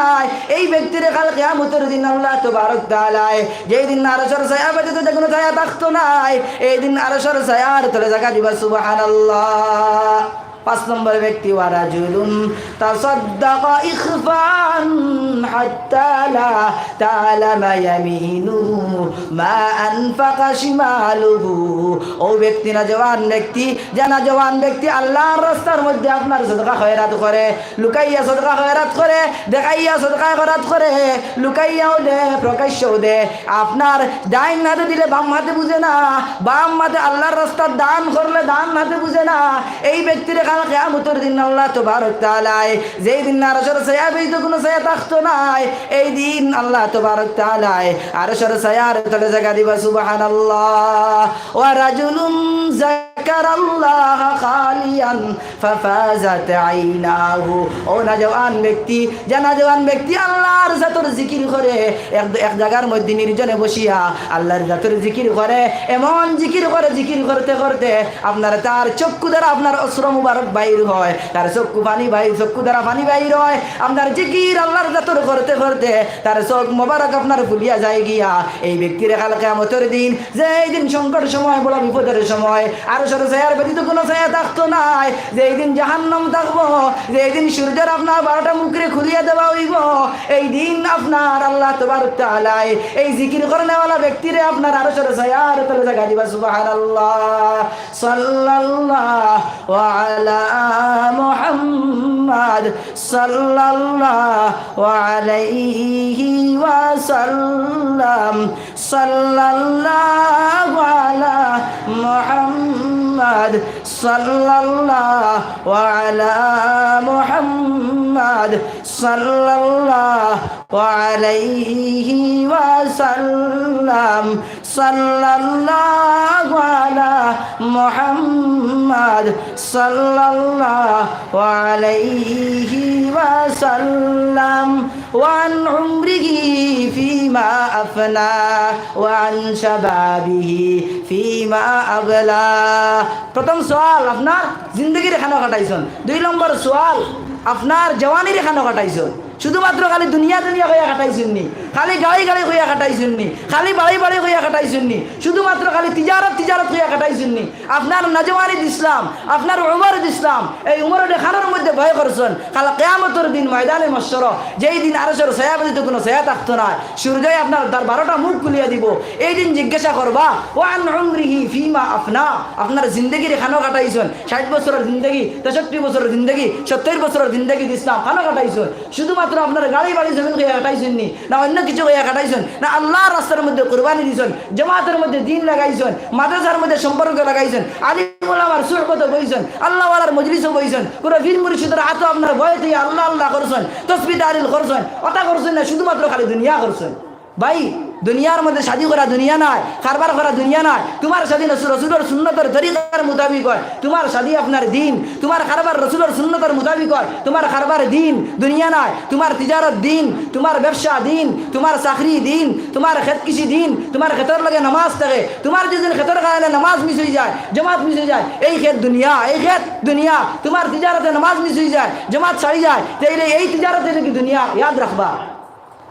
এই ব্যক্তিরে কাল কিয়ামতর দিন আল্লাহ তাবারক তাআলায়, যেই দিন আরশর ছায়া ব্যতীত যে কোনো ছায়া থাকতো নায়, এই দিন আরশর ছায়ার তলে জাগা দিবা। সুবহানাল্লাহ। পাঁচ নম্বর ব্যক্তি, ওয়া রাজুলুন তাসাদ্দাকা ইখফাআন হাত্তা লা তা'লামা ইয়ামিনুহু মা আনফাকা শিমালুহু। ও ব্যক্তি, নওজোয়ান ব্যক্তি, যে নওজোয়ান ব্যক্তি আল্লাহর রাস্তার মধ্যে আপনার সদকা খয়রাত করে, লুকাইয়া সদকা খয়রাত করে, দেখাইয়া সদকা খয়রাত করে, লুকাইয়াও দে, প্রকাশ্যও দে, আপনার ডাইন হাতে দিলে বাম হাতে বুঝে না, বাম হাতে আল্লাহর রাস্তার দান করলে ডান হাতে বুঝে না, এই ব্যক্তিরে কাল কিয়ামতর দিন আল্লাহ তাবারক তাআলায়, যেই দিন আরশর ছায়া ব্যতীত কোনো ছায়া থাকতো নায়, এই দিন আল্লাহ তাবারক তাআলায় আরশর ছায়ার তলে জাগা দিবা। সুবহানাল্লাহ। ওয়া রাজুলুন যাকারাল্লাহা খালিয়ান ফাফাজাত আইনাহু। ও নওজোয়ান ব্যক্তি, যে নওজোয়ান ব্যক্তি আল্লাহর জাতর জিকির করে, এক, এক জাগার মধ্যে নির্জনে বসিয়া আল্লাহর জাতর জিকির করে, এমন জিকির করে, জিকির করতে করতে আপনার, তার চক্ষু দ্বারা আপনার অশ্রু মুবারক বাইর হয়, তার চক্ষু পানি বাইর, চক্ষু দ্বারা পানি বাইর হয়। আপনার জিকির আল্লাহর জাতর করতে করতে তার চোখ মোবারক আপনার ফুলিয়া যায় গিয়া। এই ব্যক্তিরে কাল কিয়ামতর দিন, যেই দিন সংকট সময়, বড় বিপদের সময়, আরশর ছায়ার ব্যতীত কোনো ছায়া থাকতো নায়, যেই দিন জাহান্নাম থাকবো, যেই দিন সূর্যর আপনার বারোটা মুখরে খুলিয়া দেওয়া অইবো, এই দিন আপনার আল্লাহ তাবারক তাআলায় এই জিকির করনেওয়ালা ব্যক্তিরে আপনার আরশর ছায়ার তলে জাগা দিবা। সুবহানাল্লাহ। সাল্লাল্লাহু আলা মুহাম্মাদ, সাল্লাল্লাহু আলাইহি ওয়াসাল্লাম, সাল্লাল্লাহু আলা মুহাম্মাদ, সাল্লাল্লাহু আলা মুহাম্মাদ, সাল্লাল্লাহু আলাইহি ওয়াসাল্লাম, সাল্লাল্লাহু আলা মুহাম্মাদ, সাল্লাল্লাহু আলাইহি ওয়াসাল্লাম। ওয়া আন উমরিহি ফিমা আফনা, ওয়া আন শাবাবিহি ফিমা আবলা। প্রথম সওয়াল, আপনার জিন্দেগিরে কেনো কাটাইছইন? দুই নম্বর সওয়াল, আপনার জওয়ানিরে কেনো কাটাইছইন? শুধুমাত্র খালি দুনিয়া দুনিয়া কইয়া কাটাইছইন নি? খালি গাড়ি গাড়ি কইয়া কাটাইছইন নি? খালি বাড়ি বাড়ি কইয়া কাটাইছইন নি? শুধুমাত্র খালি তিজারত তিজারত কইয়া কাটাইছইন নি? আপনার নওজোয়ানিত ইসলাম, আপনার উমরিত ইসলাম, এই উমররে কানর মধ্যে ভয় করছইন। কাল কিয়ামতর দিন ময়দানে মাহশর, যেই দিন আরশর ছায়া ব্যতীত কোনো ছায়া থাকতো নায়, সূর্যই আপনার তার বারোটা মুখ খুলিয়া দিবো। এই দিন জিজ্ঞাসা করবা, "ওয়া আন উমরিহি ফিমা আফনা", আপনার জিন্দেগিরে কেনো কাটাইছইন? ষাইট বছরর জিন্দেগি, তেষট্টি বছরর জিন্দেগি, সত্তইর বছরর জিন্দেগি ইসলাম কেনো কাটাইছইন? শুধুমাত্র শুধুমাত্র আপনার গাড়ি বাড়ি জমিন কইয়া কাটাইছইন নি, না অন্য কিছু কইয়া কাটাইছইন, না আল্লাহর রাস্তার মধ্যে কুরবানি দিছইন, জামাতের মধ্যে দিন লাগাইছইন, মাদ্রাসার মধ্যে সম্পর্ক লাগাইছইন, আলিম ওলামার সুহবতো বইছইন, আল্লাহওয়ালার মজলিসো বইছইন, কুনো পীর মুর্শিদর আতো আপনার বয়ে থইয়া আল্লাহ আল্লাহ করছইন, তসবি তাহলিল করছইন, অতা করছইন না, শুধুমাত্র খালি দুনিয়া করছইন। ভাই, দুনিয়ার মধ্যে শাদি করা দুনিয়া নায়, কারবার করা দুনিয়া নায়। তুমার শাদি রসুল, রসুলর সুন্নতর তরিকার মোতাবিক অয়, তুমার শাদি আপনার দিন, তুমার কারবার রসুলর সুন্নতর মোতাবিক অয়, তুমার কারবার দিন, দুনিয়া নায়, তুমার তিজারত দিন, তুমার ব্যবসা দিন, তুমার চাকরি দিন, তুমার খেত কৃষি দিন, তুমার খেতর লগে নামাজ থাকে, তুমার যেদিন খেতর কারণে নামাজ মিস অইযায়, জামাত মিস অইযায়, এই খেত দুনিয়া, এই খেত দুনিয়া, তুমার তিজারতে নামাজ মিস অইযায়, জামাত ছাড়ি যায়, তাইলে এই তিজারতে নাকি দুনিয়া, ইয়াদ রাখবা।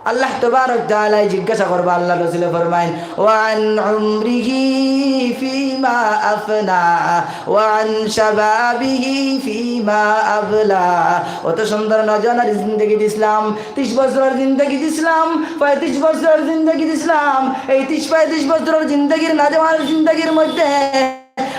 আল্লাহ তাবারক তাআলায় জিজ্ঞাসা করবা, আল্লাহর রসুলে ফরমাইন, "ওয়ান উমরিহি ফিমা আফনা, ওয়ান শাবাবিহি ফিমা আবলা।" অত সুন্দর নওজোয়ানর জিন্দেগি দিছলাম, তিশ বছরর জিন্দেগি দিছলাম, পঁয়ত্রিশ বছরর জিন্দেগি দিছলাম। এই তিশ পঁয়ত্রিশ বছরর জিন্দেগির, নওজোয়ানর জিন্দেগির মধ্যে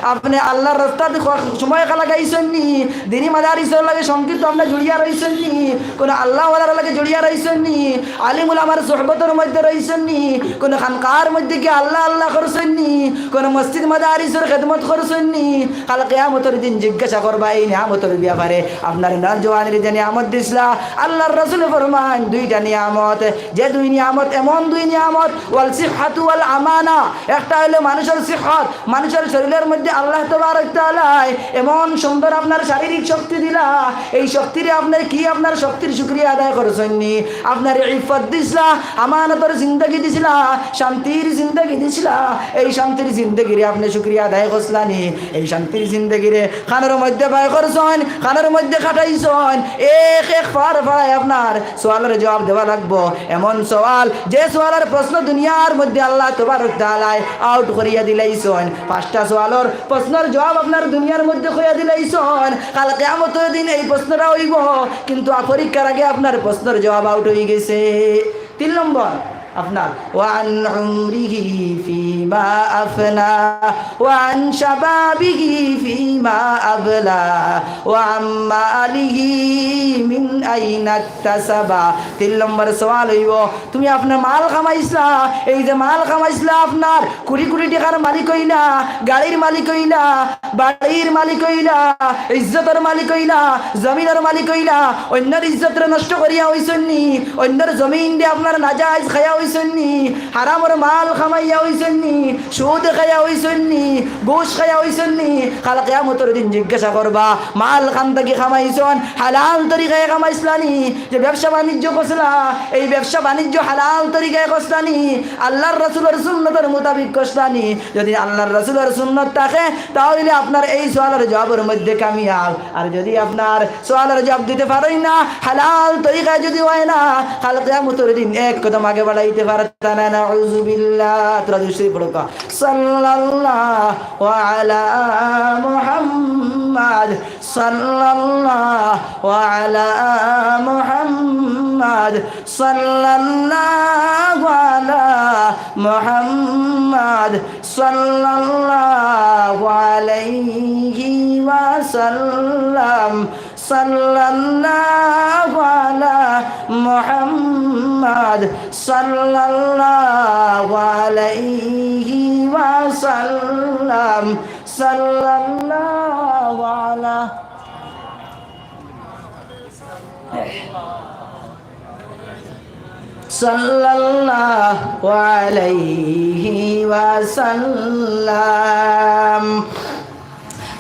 আপনে আল্লাহর রাস্তাত খ-, সময় লাগাইছইন নি? দিনি মাদারিসর লগে সংক্ষিপ্ত আপনে জড়িয়া রইছইন নি? কুনো আল্লাহওয়ালার লগে জড়িয়া রইছইন নি? আলিম উলামার সোহবতর মধ্যে রইছইন নি? কুনো খানকার মধ্যে গিয়া আল্লাহ আল্লাহ করছইন নি? কুনো মসজিদ মাদারিসর খেদমত করছইন নি? কাল কিয়ামতর দিন জিজ্ঞাসা করবা এই নিয়ামতর ব্যাপারে। আপনার নওজোয়ানরে যে নিয়ামত দিছলা, আল্লাহর রসুলে ফরমাইন দুইটা নিয়ামত, যে দুই নিয়ামত, এমন দুই নিয়ামত, ওয়াল সিহহাতু ওয়াল আমানা, একটা অইলো মানুষর সিহহত, মানুষর শরীলর মধ্যে আল্লাহ তাবারক তাআলায় এমন সুন্দর আপনার শারীরিক শক্তি দিলা, এই শক্তিরে আপনার কি আপনার শক্তির শুকরিয়া আদায় করছইন নি? আপনার ইফত দিছলা, আমানতর জিন্দেগি দিছলা, শান্তির জিন্দেগি দিছলা, এই শান্তির জিন্দেগিরে আপনে শুকরিয়া আদায় করছলা নি? এই শান্তির জিন্দেগিরে খানোর মধ্যে ব্যয় করছইন, খানোর মধ্যে খাটাইছইন, এক এক ফাড় ফাড়ায় আপনার সওয়ালর জবাব দেওয়া লাগবো। এমন সওয়াল, যে সওয়ালর প্রশ্ন দুনিয়ার মধ্যে আল্লাহ তাবারক তাআলায় আউট করিয়া দিলাইছইন। পাঁচটা সওয়ালর প্রশ্নর জবাব আপনার দুনিয়ার মধ্যে কইয়া দিলাইছইন, কাল কিয়ামতর দিন এই প্রশ্নটা অইবো, কিন্তু আ পরীক্ষার আগে আপনার প্রশ্নর জবাব আউট অইগেছে। তিন নম্বর আপনার, "ওয়ান উমরিহি ফিমা আফনা, ওয়ান শাবাবিহি ফিমা আবলা, ওয়ান মালিহি মিন আইনা ইকতাসাবা।" তিন নম্বর সওয়াল অইবো, তুমি আপনার মাল কামাইছলা, এই যে মাল কামাইছলা, আপনার কুড়ি কুড়ি টেকার মালিক অইলা, গাড়ির মালিক অইলা, বাড়ির মালিক অইলা, ইজ্জতর মালিক অইলা, জমিনর মালিক অইলা, অইন্যর ইজ্জতরে নষ্ট করিয়া অইছইন নি, অইন্যর জমিন দি আপনার নাজাইজ খাইয়া অইছইন নি, হারামর মাল কামাইয়া অইছইন নি, সুদ খাইয়া অইছইন নি, ঘুষ খাইয়া অইছইন নি, কাল কিয়ামতর দিন জিজ্ঞাসা করবা, মাল কান থাকি কামাইছইন, হালাল তরিকায় কামাইছলা নি, যে ব্যবসা বাণিজ্য করছলা, এই ব্যবসা বাণিজ্য হালাল তরিকায় করছলা নি, আল্লাহর রসুলর সুন্নতর মোতাবিক করছলা নি? যদি আল্লাহর রসুলর সুন্নত থাকে, তাহলে আপনার এই সওয়ালর জবাবর মধ্যে কামিয়াব। আর যদি আপনার সওয়ালর জবাব দিতে পারইন না, হালাল তরিকায় যদি অয় না, কাল কিয়ামতর দিন এক কদম আগে বাড়াইতে পারতা না। নাউজুবিল্লাহ। তোরা দুরূদ শরীফ পড়ো কা। সাল্লাল্লাহু আলা মুহাম্মাদ, সাল্লাল্লাহু আলা মুহাম্মাদ, সাল্লাল্লাহু আলা মুহাম্মাদ, সাল্লাল্লাহু আলাইহি ওয়াসাল্লাম, সাল্লাল্লাহু আলা মুহাম্মাদ, সাল্লাল্লাহু আলাইহি ওয়াসাল্লাম, সাল্লাল্লাহু আলা সাল্লাল্লাহু আলাইহি ওয়াসাল্লাম।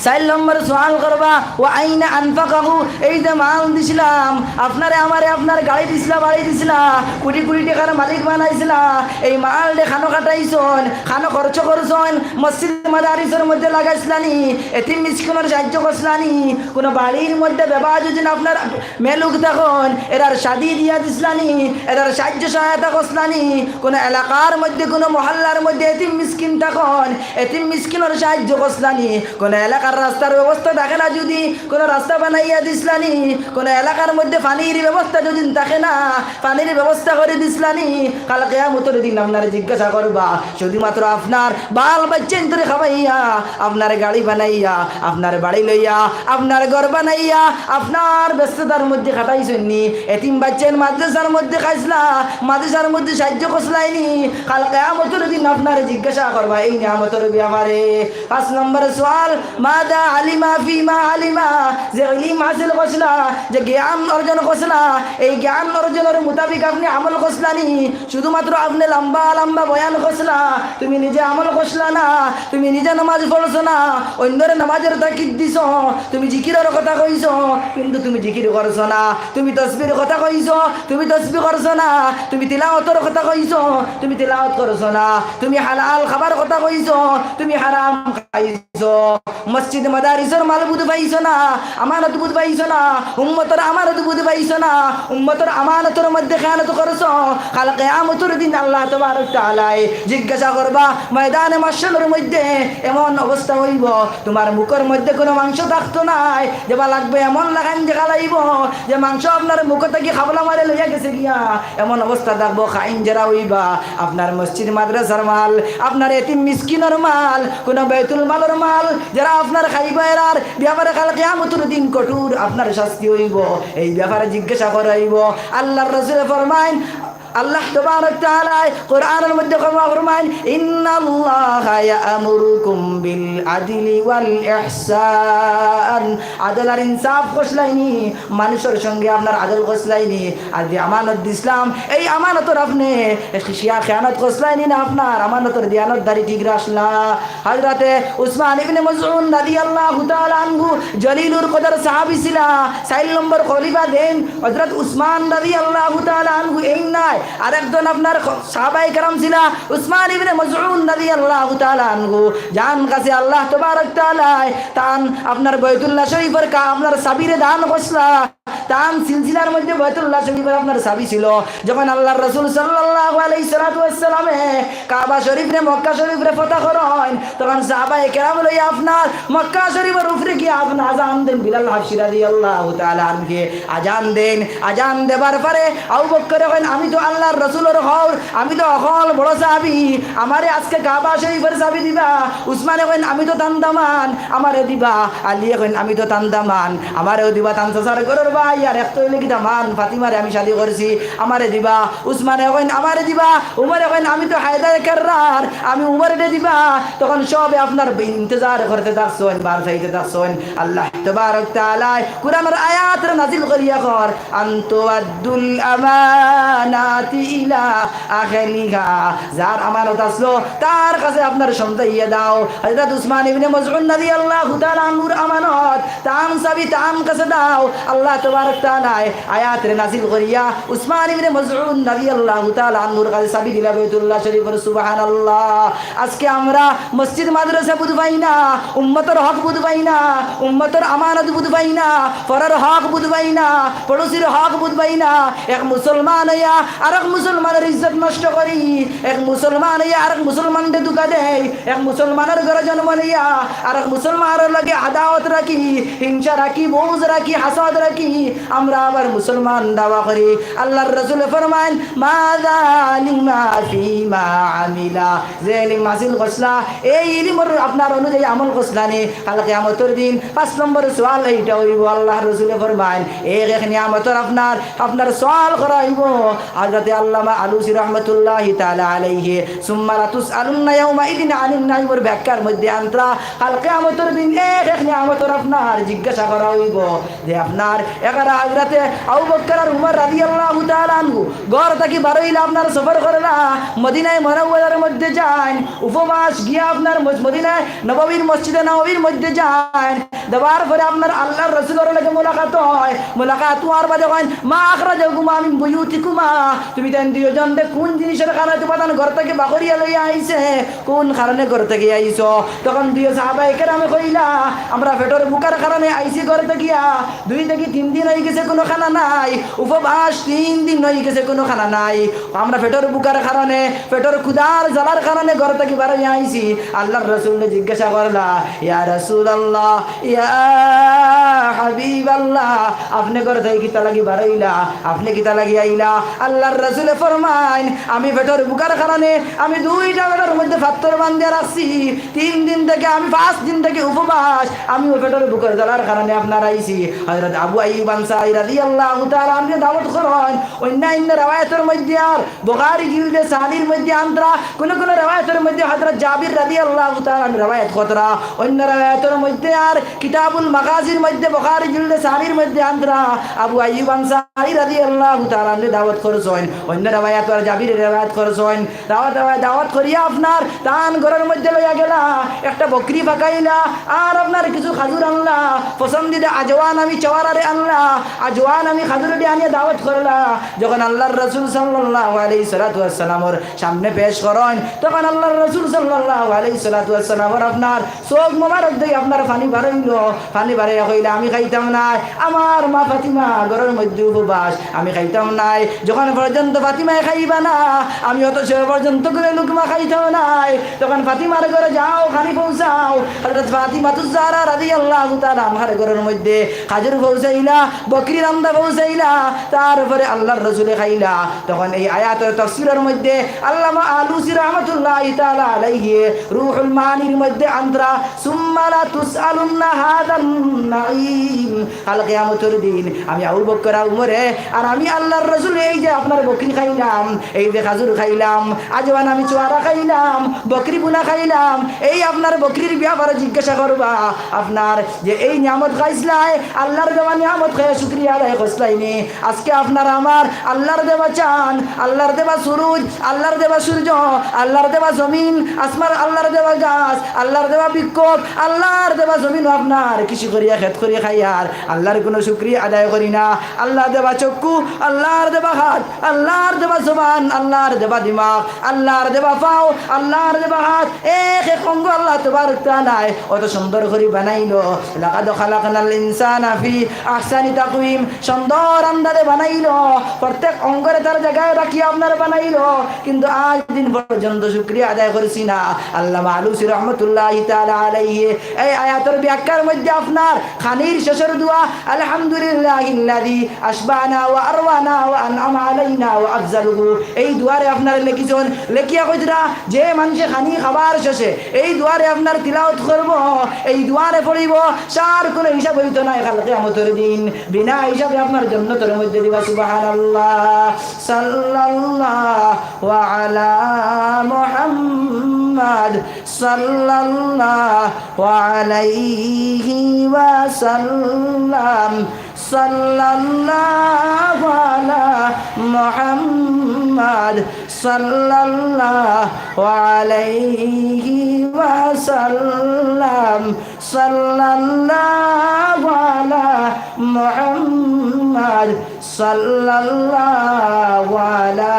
চাইর নম্বর সওয়াল করবা, "ওয়া আইনা আনফাকাহু?" এই যে মাল দিছলাম, আপনারে আমারে আপনার গাড়ি দিছলা, বাড়ি দিছলা, কুড়ি কুড়ি টেকার মালিক বানাইছলা, এই মালরে কানো খাটাইছইন, কানো খরচ করছইন, মসজিদ মাদারিসর মধ্যে লাগাইছলা নি, এতিম মিসকিনর সাহায্য করছলা নি, কুনো বাড়ির মধ্যে বেবা যদি আপনার মেলুক থাকইন, এরার শাদি দিয়া দিছলা নি, এরার সাহায্য সহায়তা করছলা নি, কুনো এলাকার মধ্যে, কুনো মহল্লার মধ্যে এতিম মিসকিন থাকইন, এতিম মিসকিনর সাহায্য করছলা নি, কুনো এলাকা রাস্তার ব্যবস্থা থাকে না যুদি, কুনু রাস্তা বানাইয়া দিছলানি, কুনু এলাকার মধ্যে পানির ব্যবস্থা যুদি থাকে না, পানির ব্যবস্থা করি দিছলানি, কাল কিয়ামতর দিন আপনারে জিজ্ঞাসা করবা, শুধুমাত্র আপনার বাল বাচ্চাইন্তরে খাওয়াইয়া, আপনার গাড়ি বানাইয়া, আপনার বাড়ি লইয়া, আপনার ঘর বানাইয়া, আপনার ব্যস্ততার মধ্যে খাটাইছইননি, এতিম বাচ্চাইন মাদ্রাসার মধ্যে খাইছলা, মাদ্রাসার মধ্যে সাহায্য করছলাইনি, কাল কিয়ামতর দিন আপনারে জিজ্ঞাসা করবা এই নিয়ামতর ব্যাপারে। পাঁচ নম্বর সওয়াল, মাযা আলিমা ফিমা আলিমা, যে ইলিম হাসিল করছলা, যে জ্ঞান অর্জন করছলা, এই জ্ঞান অর্জনর মোতাবিক আপনে আমল করছলানি, শুধুমাত্র আপনে লম্বা লম্বা বয়ান করছলা, তুমি নিজে আমল করছলা না, তুমি নিজে নামাজ পড়ছো না, অইন্যরে নামাজর তাকিদ দিছো, তুমি জিকিরর কথা কইছো, কিন্তু তুমি জিকির করছো না, তুমি তসবির কথা কইছো, তুমি তসবি করছো না, তুমি তিলাওয়াতর কথা কইছো, তুমি তিলাওয়াত করছো না, তুমি হালাল খাবার কথা কইছো, তুমি হারাম খাইছো। মসজিদ মাদারিসর মাল বুঝ পাইছো না, আমানত বুঝ পাইছো না, উম্মতর আমানত বুঝ পাইছো না, উম্মতর আমানতর মধ্যে খেয়ানত করছো। কাল কিয়ামতর দিন আল্লাহ তাবারক তাআলায় জিজ্ঞাসা করবা, ময়দানে মাশরর মধ্যে এমন অবস্থা অইবো, তুমার মুখর মধ্যে কুনু মাংস থাকতো নায়, যেবা লাগবো এমন লাখান দেখা লাইবো যে মাংস আপনার মুখ থাকি খাবলা মারে লইয়া গেছে গিয়া। এমন অবস্থা থাকবো, খাইন যেরা অইবা, আপনার মসজিদ মাদ্রাসার মাল, আপনার এতিম মিসকিনর মাল, কুনু বাইতুল মালর মাল, যেরা আপনার খাইবা এরার ব্যাপারে কাল কিয়ামতর দিন কঠোর আপনার শাস্তি অইবো। এই ব্যাপারে জিজ্ঞাসা করা অইবো। আল্লাহর রাসূলে ফরমাইন, আল্লাহ তাবারক তাআলায় কোরআনর মধ্যে ফরমা-, ফরমাইন, "ইন্নাল্লাহা ইয়া'মুরুকুম বিল আদলি ওয়াল ইহসান।" আদল আর ইনসাফ করছলায়নি, মানুষর সঙ্গে আপনার আদল করছলায়নি, আর যে আমানত দিছলাম, এই আমানতর আপনে শিয়া খেয়ানত করছলায়নি না, আপনার আমানতর দিয়ানতদারি ঠিক রাখলা। হযরতে উসমান ইবনে মজউন রাদিয়াল্লাহু তাআলা আনহু জলিলুল কদর সাহাবী ছিলা, চাইর নম্বর খলিফা দেন হযরত উসমান রাদিয়াল্লাহু তাআলা আনহু। এই নাই, আরেকজন আপনার খ-, সাহাবায়ে কেরাম ছিলা, উসমান ইবনে মজউন রাদিয়াল্লাহু তাআলা আনহু। যান কাছে আল্লাহ তাবারক তাআলায় তান আপনার বাইতুল্লাহ শরীফর কা-, আপনার চাবিরে দান করছলা। তান সিলসিলার মধ্যে বাইতুল্লাহ শরীফর আপনার চাবি ছিল। যখন আল্লাহর রাসূল সাল্লাল্লাহু আলাইহি সাল্লাতু ওয়াসসালামে কাবা শরীফরে, মক্কা শরীফরে ফতহ করইন, তখন সাহাবায়ে কেরাম লইয়া আপনার মক্কা শরীফর উপরে গিয়া আপনার আজান দেন, বিলাল হাবশী রাদিয়াল্লাহু তাআলা আনহুয়ে আজান দেন। আজান দেবার পরে আবু বকরে কইন, "আমি তো আল্লাহর রাসূলর হউর, আমি তো অকল বড় সাহাবী, আমারে আজকে কাবা শরীফর চাবি দিবা।" উসমানে কইন, "আমি তো তান দামান, আমারে দিবা।" আলীয়ে কইন, "আমি তো তান দামান, আমারেও দিবা।" তান চাচার ঘরর ভাই, আর এক তো অইলে কি দামান, ফাতিমারে আমি শাদি করছি, আমারে দিবা। উসমানে কইন, "আমারে দিবা।" উমরে কইন, "আমি তো হায়দারে কাররার, আমি উমরেরে দিবা।" তখন সবে আপনার ইন্তজার করতে থাকছইন, বার চাইতে থাকছইন। আল্লাহ তাবারক তাআলায় কুরআনর আয়াতরে নাজিল করিয়া কর, "আন তুআদ্দুল আমানাতি ইলা আহলিহা।" যার আমানত আছলো, তার কাছে আপনার সমজাইয়া দাও। হযরত উসমান ইবনে মজউন রাদিয়াল্লাহু তাআলা আনহুর আমানত, তান চাবি তান কাছে দাও। আল্লাহ তাবারক তাআলায় আয়াতরে নাজিল করিয়া উসমান ইবনে মজউন রাদিয়াল্লাহু তাআলা আনহুর কাছে চাবি দিলা বাইতুল্লাহ শরীফর। সুবহানাল্লাহ। আজকে আমরা মসজিদ মাদ্রাসা বুঝ পাই না, উম্মতর হক বুঝ পাই না, উম্মতর আমানত বুঝ পাই না, পরর হক বুঝ পাই না, পড়োশির হক বুঝ পাই না। এক মুসলমান অইয়া আরক মুসলমানর ইজ্জত নষ্ট করি, এক মুসলমান অইয়া আরক মুসলমানরে ধুকা দেই, এক মুসলমানর ঘরো জন্ম লইয়া আরক মুসলমানর লগে আদাওয়াত রাখি, হিংসা রাখি, বুগজ রাখি, হাসাদ রাখি, আমরা আবার মুসলমান দাওয়া করি। আল্লাহর রাসূলে ফরমাইন, "মা যালিমা ফিমা আমিলা।" যে ইলিম হাসিল করছলা, এই ইলিমর আপনার অনুযায়ী আমল করছলানি, কাল কিয়ামতর দিন পাঁচ নম্বর সওয়াল এইটা অইবো। আল্লাহর রাসূলে ফরমাইন, এক এক নিয়ামতর আপনার, আপনার সওয়াল করা অইবো। হযরতে আল্লামা আলুসি রহমতুল্লাহি তাআলা আলাইহি, "সুম্মা লাতুসআলুন্না ইয়াউমাইযিন আনিন নাঈমর" ব্যাখ্যার মধ্যে আনতরা, কাল কিয়ামতর দিন এক এক নিয়ামতর আপনার জিজ্ঞাসা করা অইবো। যে আপনার এগারো হযরতে আবু বকর আর উমর রাদিয়াল্লাহু তাআলা আনহু ঘর থাকি বারইলা, আপনার সফর করলা, মদিনায়ে মুনাওয়ারার মধ্যে যাইন, উপবাস গিয়া আপনার মস-, মদিনায়ে নববীর মসজিদে নববীর মধ্যে যাইন, যাওয়ার পরে আপনার আল্লাহর রাসূলর লগে মুলাকাত অয়, মুলাকাত অওয়ার বাদে কইন, "মা আখরাজাকুমা মিন বুয়ুতিকুমা?" তুমি তাইন দুইজনরে কুন জিনিসর কারণে তুমার তান ঘর থাকি বারইয়া লইয়া আইছে? কুন কারণে ঘর থাকি আইছো? তখন দুইও সাহাবায়ে কেরামে কইলা, "আমরা পেটর ভুকার কারণে আইছি ঘর থাকিয়া।" দুই থাকি তিন দিন অই গেছে, কুনু খানা নাই, উপবাস তিন দিন অই গেছে, কুনু খানা নাই। আমরা পেটর ভুকার কারণে, পেটর ক্ষুধার জ্বালার কারণে ঘর থাকি বারইয়া আইছি। আল্লার রসুলরে জিজ্ঞাসা করলা, ইয়া রাসুলাল্লাহ, ইয়া হাবিবাল্লাহ, আপনে ঘর থাকি কিতা লাগি বারইলা? আপনে কিতা লাগি আইলা? আল্লার রসুলে ফরমাইন, আমি পেটর ভুকার কারণে আমি দুইটা পেটর মধ্যে পাথর বান্ধিয়া রাখছি। তিন দিন থাকি, আমি পাঁচ দিন থাকি উপবাস, আমি অউ পেটর ভুকার জ্বালার কারণে আপনার আইছি। হযরত আবু আইয়ুব আনসারী রাদিয়াল্লাহু তাআলা আনহুরে দাওয়াত করইন। অইন্য অইন্য রেওয়ায়তর মধ্যে আর বুখারী জিলদে সানির মধ্যে আনরা, কুনু কুনু রেওয়ায়তর মধ্যে হযরত জাবির রাদিয়াল্লাহু তাআলা আনহু রেওয়ায়ত কররা, অইন্য রেওয়ায়তর মধ্যে আর কিতাবুল মাগাজির মধ্যে বুখারী জিলদে সানির মধ্যে আনরা, আবু আইয়ুব আনসারী রাদিয়াল্লাহু তাআলা আনহুরে দাওয়াত করছইন। অইন্য রেওয়ায়ত আর জাবিরে রেওয়ায়ত করছইন। দাওয়াত, দাওয়াত, দাওয়াত করিয়া আপনার তান ঘরর মধ্যে লইয়া গেলা, একটা বকরি ফাকাইলা, আর আপনার কিছু খাজুর আনলা, পছন্দিদা আজওয়ান আমি চেওয়ারারে আনলা, আজওয়ান আমি খাজুররে আনিয়া দাওয়াত করলা। যখন আল্লার রসুল সাল্লাল্লাহু আলাইহি সাল্লাতু ওয়াসসালামর সামনে পেশ করইন, তখন আল্লার রসুল সাল্লাল্লাহু আলাইহি সাল্লাতু ওয়াসসালামর আপনার চউখ মোবারক দিয়া আপনার পানি বারইলো, পানি বারইয়া কইলা, আমি খাইতাম নায়, আমার মা ফাতিমা ঘরর মধ্যে উপবাস, আমি খাইতাম নায়। যখন পর্যন্ত ফাতিমায় খাইবা না, আমি অত সময় পর্যন্ত কুনু লুকমা খাইতাম নায়। তখন ফাতিমার ঘরো যাও, খানি পৌঁছাও। হযরত ফাতিমাতুজ জাহরা রাদিয়াল্লাহু তাআলা আনহার ঘরর মধ্যে খাজুর পৌঁছাইলা, বকরি রান্দা পৌঁছাইলা, তারপরে আল্লার রসুলে খাইলা। তখন এই আয়াতর তাফসীরর মধ্যে আল্লামা আলুসী রহমতুল্লাহি তাআলা আলাইহি রুহুল মাআনির মধ্যে আনরা, সুম্মা লাতুসআলুন্না হাদান নাঈম। কাল কিয়ামতর দিন আমি আবু বকর, উমরে আর আমি আল্লার রসুলে এই যে আপনার বকরি খাইলাম, এই যে খাজুর খাইলাম, আজওয়ান আমি চেওয়ারা খাইলাম, বকরি বুনা খাইলাম, এই আপনার বকরির ব্যাপারে জিজ্ঞাসা করবা। আপনার যে এই নিয়ামত খাইছলায়, আল্লার দেওয়া নিয়ামত খাইয়া শুকরিয়া আদায় করছলায় নি? আজকে আপনার আমার আল্লার দেওয়া চান, আল্লার দেওয়া সুরুজ, আল্লার দেওয়া সূর্য, আল্লার দেওয়া জমিন, আসমান, আল্লার দেওয়া গাছ, আল্লার দেওয়া বৃক্ষ, আল্লার দেওয়া জমিন আপনার কৃষি করিয়া, খেত করিয়া খাইয়ার আল্লার কুনু শুকরিয়া আদায় করি না। আল্লার দেওয়া চক্ষু, আল্লার দেওয়া হাত, আল্লার দেওয়া জবান, আল্লার দেওয়া দিমাগ, আল্লার দেওয়া পাও, আল্লার দেওয়া হাত, এক এক অঙ্গ আল্লাহ তাবারক তাআলায় অত সুন্দর করি বানাইলো। লাকাদ খালাকনাল ইনসানা ফি আহসানি তাকওয়িম, সুন্দর আন্দাজে বানাইলো, প্রত্যেক অঙ্গরে তার জাগায় রাখিয়া আপনারে বানাইলো, কিন্তু আজ দিন পর্যন্ত শুকরিয়া আদায় করছি না। আল্লামা আলুসী রহমতুল্লাহি তাআলা আলাইহি এই আয়াতর ব্যাখ্যার মধ্যে আপনার খানির শেষর দোয়া, আলহামদুলিল্লাহিল্লাযী আশবা'না ওয়া আরওয়ানা ওয়া আন'আমা আলাইনা ওয়া আফজালুহু। এই দোয়ারে আপনার লেখিছইন, লেখিয়া কইতরা, যে মানষে খানি খাবার শেষে এই দোয়ারে আপনার তিলাওয়াত করবো, এই দোয়ারে পড়িবো, তার কুনু হিসাব অইতো নায় কাল কিয়ামতর দিন। বিনা হিসাবে আপনার জন্নতর মধ্যে দিবা। সুবহানাল্লাহ। সাল্লাল্লাহু আলা মুহাম্মাদ। সাল্লাল্লাহু আলাইহি ওয়াসাল্লাম। সাল্লাল্লাহু আলা মুহাম্মাদ। সাল্লাল্লাহু আলাইহি ওয়াসাল্লাম। সাল্লাল্লাহু আলা মুহাম্মাদ। সাল্লাল্লাহু আলা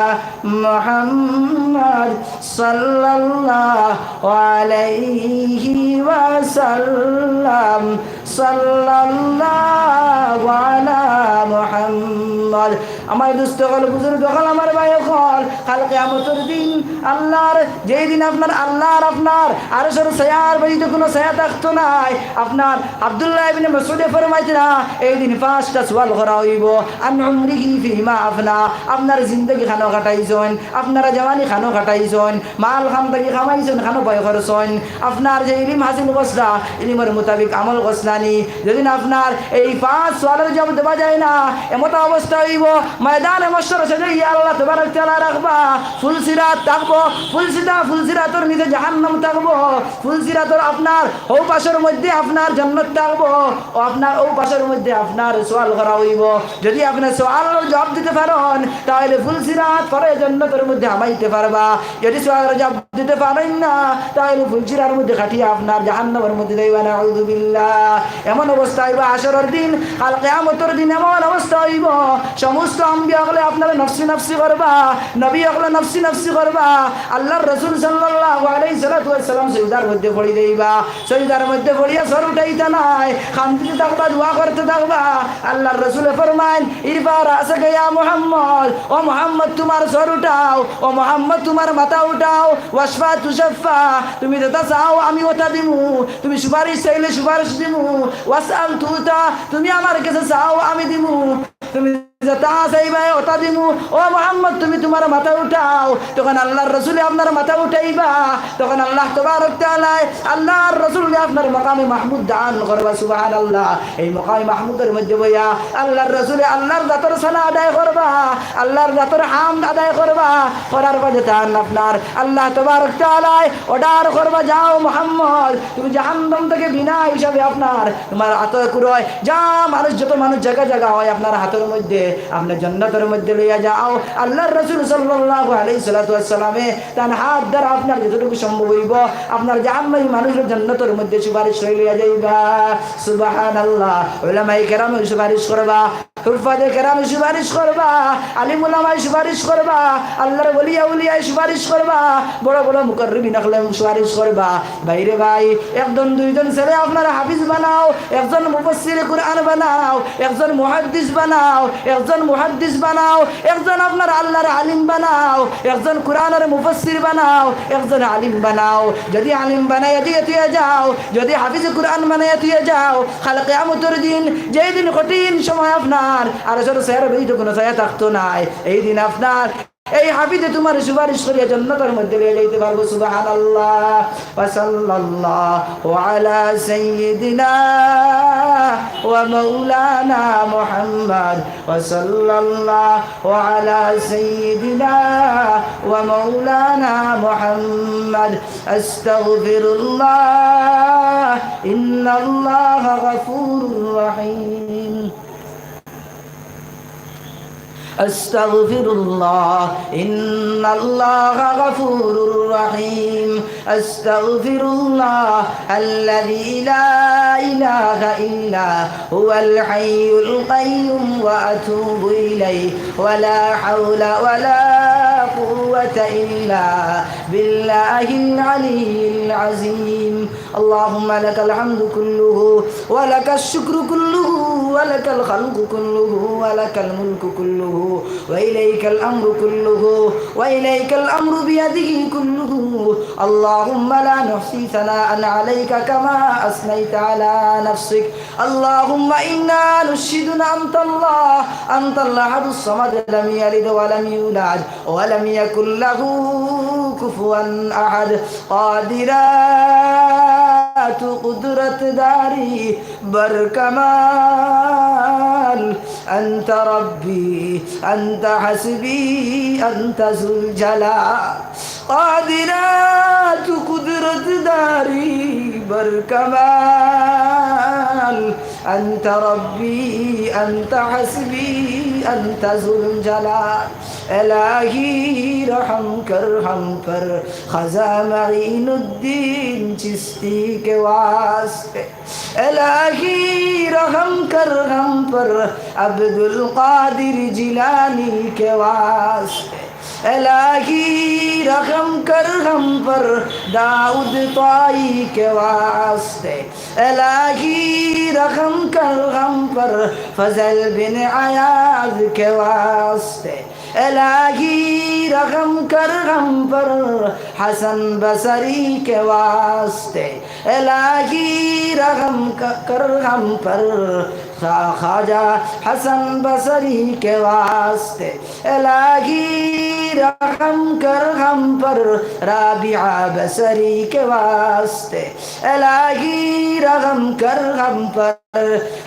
মুহাম্মাদ। সাল্লাল্লাহু আলাইহি ওয়াসাল্লাম। সাল্লাল্লাহু আলা মুহাম্মাদ। আমার দোস্ত অকল, বুজুর্গ অকল, আমার ভাই অকল, কাল কিয়ামতর দিন আল্লার, যেই দিন আপনার আল্লার আপনার আরশর ছায়ার ব্যতীত কুনু ছায়া থাকতো নায়। আপনার আব্দুল্লাহ ইবনে মাসউদে ফরমাইতরা, এই দিন পাঁচটা সওয়াল করা অইবো, আন উমরিহি ফিমা আফনা, আপনার জিন্দেগি খানো কাটাইছইন, আপনারা জওয়ানি খানো কাটাইছইন, মাল খান থাকি কামাইছইন, খানো ব্যয় করছইন, আপনার যে ইলিম হাসিল করছরা, ইলিমর মোতাবিক আমল করছরা নি? যেদিন আপনার এই পাঁচ সওয়ালর জবাব দেওয়া যায় না, এমতা অবস্থা অইবো, ময়দানে মাহশর সাজাইয়া আল্লাহ তাবারক তাআলা রাখবা, ফুলসিরাত থাকবো, ফুলসিরাত, ফুলসিরাতর নিচে জাহান্নাম থাকবো, ফুলসিরাতর আপনার অউ পাশর মধ্যে আপনার জন্নত থাকবো, অউ আপনার অউ পাশর মধ্যে আপনার সওয়াল করা অইবো। যদি আপনে সওয়ালর জবাব দিতে পারইন, তাইলে ফুলসিরাত পারে জন্নতর মধ্যে হামাইতে পারবা। যদি সওয়ালর জবাব দিতে পারইন না, তাইলে ফুলসিরাতর মধ্যে কাটিয়া আপনার জাহান্নামর মধ্যে যাইবা, নাউযুবিল্লাহ। এমন অবস্থা অইবো হাশরর দিন, কাল কিয়ামতর দিন এমন অবস্থা অইবো, সমস্ত আম্বিয়া অকলে আপনারে নফসি নফসি করবা, নবী অকলে নফসি নফসি করবা। আল্লাহর রাসূল সাল্লাল্লাহু আলাইহি সাল্লাতু ওয়াসসালাম সজদার মধ্যে পড়ি যাইবা, সজদার মধ্যে পড়িয়া সর উঠাইতা নায়, কান্দিতে থাকবা, দোয়া করতে থাকবা। আল্লাহর রাসূলে ফরমাইন, "ইরফা রাসাকা ইয়া মুহাম্মদ, ও মুহাম্মদ তুমার সর উঠাও, ও মুহাম্মদ তুমার মাথা উঠাও, ওয়াশফা তুশাফফা, তুমি যেটা চাও আমি ওটা দিমু, তুমি সুপারিশ চাইলে সুপারিশ দিমু, ওয়াসআল তুতা, তুমি আমার কাছে চাও আমি দিমু।" তুমি যেটা চাইবায় ওটা দিমু। ও মুহাম্মদ, তুমি তুমার মাথা উঠাও। তখন আল্লাহর রাসূলে আপনার মাথা উঠাইবা। তখন আল্লাহ তাবারক তাআলায় আল্লাহর রাসূলরে আপনার মাকামে মাহমুদ দান করবা। সুবহানাল্লাহ। এই মাকামে মাহমুদের মধ্যে বইয়া আল্লাহর রাসূলে আল্লাহর জাতর সানা আদায় করবা, আল্লাহর জাতর হামদ আদায় করবা। করার বাদে তান আপনার আল্লাহ তাবারক তাআলায় অর্ডার করবা, "যাও মুহাম্মদ, তুমি জাহান্নাম থেকে বিনা হিসাবে আপনার, তুমার আতর কুরয় যা মানুষ, যত মানুষ জাগা জাগা অয় আপনার হাতর মধ্যে, আপনে জান্নাতর মধ্যে লইয়া যাও।" আল্লাহর রাসূল সাল্লাল্লাহু আলাইহি সাল্লাতু ওয়াসসালামে তান হাত দ্বারা আপনার যতটুকু সম্ভব অইবো, আপনার জাহান্নামী মানুষরে জান্নাতর মধ্যে সুপারিশ করি লইয়া যাইবা। সুবহানাল্লাহ। উলামায়ে কেরামে সুপারিশ করবা, হুফফাজে কেরামে সুপারিশ করবা, আলিম উলামায় সুপারিশ করবা, আল্লাহর ওলি আউলিয়ায় সুপারিশ করবা, বড় বড় মুকাররিবিন অকলে সুপারিশ করবা। ভাইরে ভাই, একজন দুইজন ছেলে আপনার হাফিজ বানাও, একজন মুফাসসিরে কুরআন বানাও, একজন মুহাদ্দিস বানাও, একজন মুহাদ্দিস বানাও, একজন আপনার আল্লাহর আলিম বানাও, একজন কুরআনর মুফাসসির বানাও, একজন আলিম বানাও। যদি আলিম বানাইয়া দিয়া থুইয়া যাও, যদি হাফিজ কুরআন বানাইয়া থুইয়া যাও, কাল কিয়ামতর দিন, যেই দিন কঠিন সময় আপনার আরশর ছায়ার ব্যতীত কুনু ছায়া থাকতো নায়, এই দিন আপনার এই হাফিজে তুমার সুপারিশ করিয়া জান্নাতর মধ্যে লইয়া যাইতে পারবো। সুবহানাল্লাহ। وصلى الله على سيدنا ومولانا محمد، وصلى الله على سيدنا ومولانا محمد. أستغفر الله، إن الله غفور رحيم. أستغفر الله، إن الله غفور رحيم. أستغفر الله الذي لا إله إلا هو الحي القيوم وأتوب إليه. ولا حول ولا قوة إلا بالله العلي العظيم. اللهم لك الحمد كله ولك الشكر كله ولك الخلق كله ولك الملك كله وإليك الأمر كله وإليك الأمر بيده كله. اللهم لا نحصي ثناء عليك كما أثنيت على نفسك. اللهم إنا نشهد أن أنت الله، أنت الأحد الصمد، لم يلد ولم يولد ولم يكن له كفوا أحد. قادرات قدرت داری بر کمال، أنت ربي، أنت حسبي، أنت ذو الجلال. قادرات قدرت داری بر کمال، أنت ربي، أنت حسبي، أنت ذو الجلال. الہی رحم کر ہم پر، خواجہ معین الدین چشتی کے واسطے. الہی رحم کر ہم پر، عبدالقادر جیلانی کے واسطے. الہی رحم کر ہم پر، داؤد طائی کے واسطے. الہی رحم کر ہم پر، فضل بن عیاض کے واسطے. الہی رحم کر ہم پر، حسن بصری کے واسطے. الہی رحم ک-، کر ہم پر، خواجہ حسن بصری کے واسطے. الہی رحم کر ہم پر، رابعہ بصری کے واسطے. الہی رحم کر ہم پر،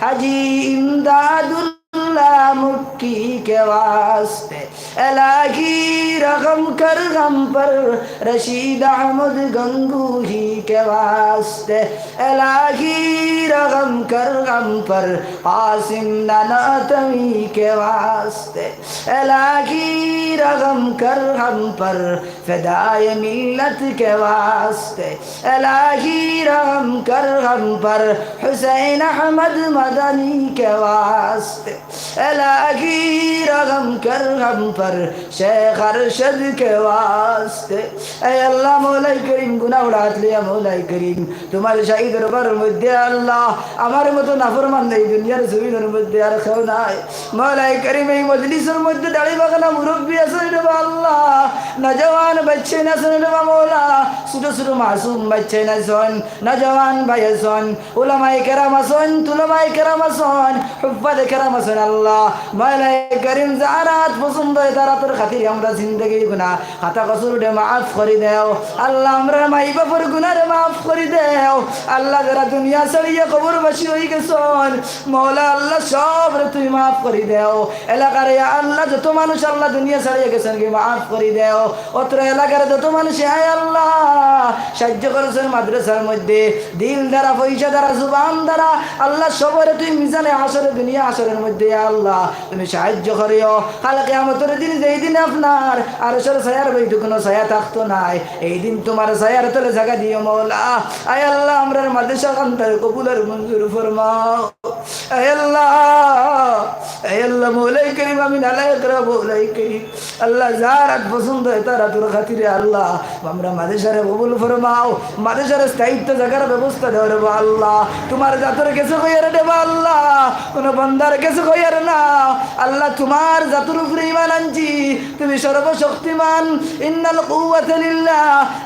حاجی امداد اللہ مکی کے واسطے. الہی رحم کر ہم پر، رشید احمد گنگوہی کے واسطے. الہی رحم کر ہم پر، قاسم نانوتوی کے واسطے. الہی رحم کر ہم پر، فدائے ملت کے واسطے. الہی رحم کر ہم پر، حسین احمد مدنی کے واسطے. الہی رحم کر ہم پر شیخ ارشد کے واسطے۔ اے আল্লাহ, মওলাই করিম, গুনাহ উড়াত লইয়া মওলাই করিম, তুমার শাহী দরবারর মধ্যে আল্লাহ, আমার মতো নাফরমান এই দুনিয়ার জমিনর মধ্যে আর কেউ নাই। মওলাই করিম, এই মজলিসর মধ্যে দাড়ি বাগানা মুরব্বি আছইন রে বা আল্লাহ, নওজোয়ান বাইচ্চাইন আছইন রে বা মওলা, ছোট ছোট মাসুম বাইচ্চাইন আছইন, নওজোয়ান ভাই আছইন, উলামায়ে কেরাম আছইন, তুলাবায়ে কেরাম আছইন, হুফফাজে কেরাম আছইন। আল্লাহ, মওলায়ে করিম, যার আত পছন্দ অয় তার আতর খাতিরে আমরার জিন্দেগির গুনাহ খাতা কসুররে মাফ করি দেও। আল্লাহ, আমরার মাই বাফর গুনারে মাফ করি দেও। আল্লাহ, যারা দুনিয়া ছাড়িয়া কবরবাসী অইগেছইন, মওলা আল্লাহ, সবরে তুমি মাফ করি দেও। এলাকার ইয়া আল্লাহ, যত মানুষ আল্লাহ দুনিয়া ছাড়িয়া গেছইন গি, মাফ করি দেও। অত্র এলাকার যত মানুষ, আয় আল্লাহ, সাহায্য করছইন মাদ্রাসার মধ্যে, দিল দ্বারা, পয়সা দ্বারা, জুবান দ্বারা, আল্লাহ, সবরে তুমি মিজানে হাশরে, দুনিয়া হাশরের মধ্যে, ইয়া আল্লাহ, তুমি সাহায্য করিও। কাল কিয়ামতর দিন, যেই দিন আপনার আরশর ছায়ার বাইতো কুনু ছায়া থাকতো নায়, এই দিন তুমার ছায়ার তলে জাগা দিও মওলা। আয় আল্লাহ, আমরার মাদ্রাসা খানতারে কবুল আর মঞ্জুর ফরমাও। আয় আল্লাহ, আয় আল্লাহ, মওলাই করিম, আমি নালায়েক রে মওলাই করিম। আল্লাহ, যার আত পছন্দ অয় তার আতর খাতিরে আল্লাহ, আমরার মাদ্রাসারে কবুল ফরমাও। মাদ্রাসার স্থায়িত্ব জাগার ব্যবস্থা দেও রে বা আল্লাহ। তুমার জাতর গেছে কইয়ার রে বা আল্লাহ, কুনু বান্দার গেছে কইয়ার না। আল্লাহ, তুমার জাতর উপরে ঈমান আনছি, তুমি সর্বশক্তিমান, ইন্নাল কুওয়াতা লিল্লাহ।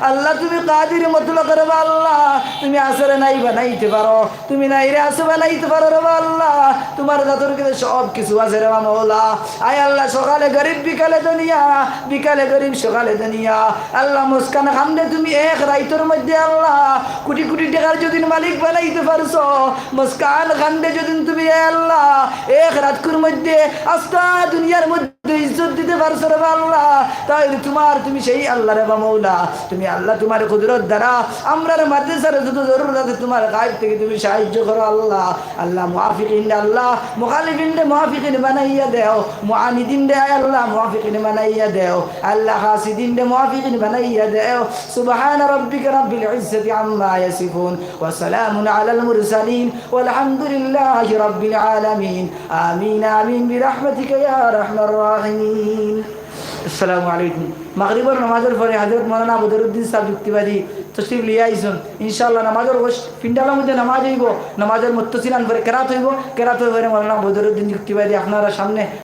আল্লাহ, তুমি কাদির মুতলাক রে বা আল্লাহ, তুমি আছরে নাই বানাইতে পারো। তুমি নাইরে আছে বানাইতে পারো রে বা আল্লাহ, তুমার জাতর গেছে সব কিছু আছে রে বা মওলা। আয় আল্লাহ, সকালে গরিব বিকালে ধনিয়া, বিকালে গরিব সকালে ধনিয়া। আল্লাহ, মুসকান খানরে তুমি এক রাইতর মধ্যে আল্লাহ কুটি কুটি টেকার যদিন মালিক বানাইতে পারছো, মুসকান খানরে যদিন তুমি, এ আল্লাহ, এক রাইতকুর মধ্যে আস্তা দুনিয়ার মধ্যে ইজ্জত দিতে পারছো রে বা আল্লাহ, তাইলে তুমার, তুমি সেই আল্লাহ রে বা মওলা। তুমি আল্লাহ, তুমার কুদরত দ্বারা আমরার মাদ্রাসার যত জরুরত আছে, তুমার গাইব থাকি তুমি সাহায্য করো আল্লাহ। আল্লাহ, মুওয়াফিকিনরে আল্লাহ, মুখালিফিনরে মুওয়াফিকিন বানাইয়া দেও, মুআনিদিনরে আয় আল্লাহ মুওয়াফিকিন বানাইয়া দেও, আল্লাহ, হাসিদিনরে মুওয়াফিকিন বানাইয়া দেও। سبحان ربك رب العزة عما يصفون وسلام على المرسلين والحمد لله رب العالمين। آمين، آمين، برحمتك يا أرحم الراحمين। আসসালামু আলাইকুম। মাগরিবর নামাজর পরে হযরত মাওলানা বদরুদ্দিন সাহেব যুক্তিবাদী তশরিফ লইয়া আইছইন। ইনশাআল্লাহ নামাজর ওয়াক্ত পিন্ডালর মধ্যে নামাজ অইবো, নামাজর মুত্তাসিলান পরে কেরাত অইবো, কেরাতর পরে মাওলানা বদরুদ্দিন যুক্তিবাদী আপনারার সামনে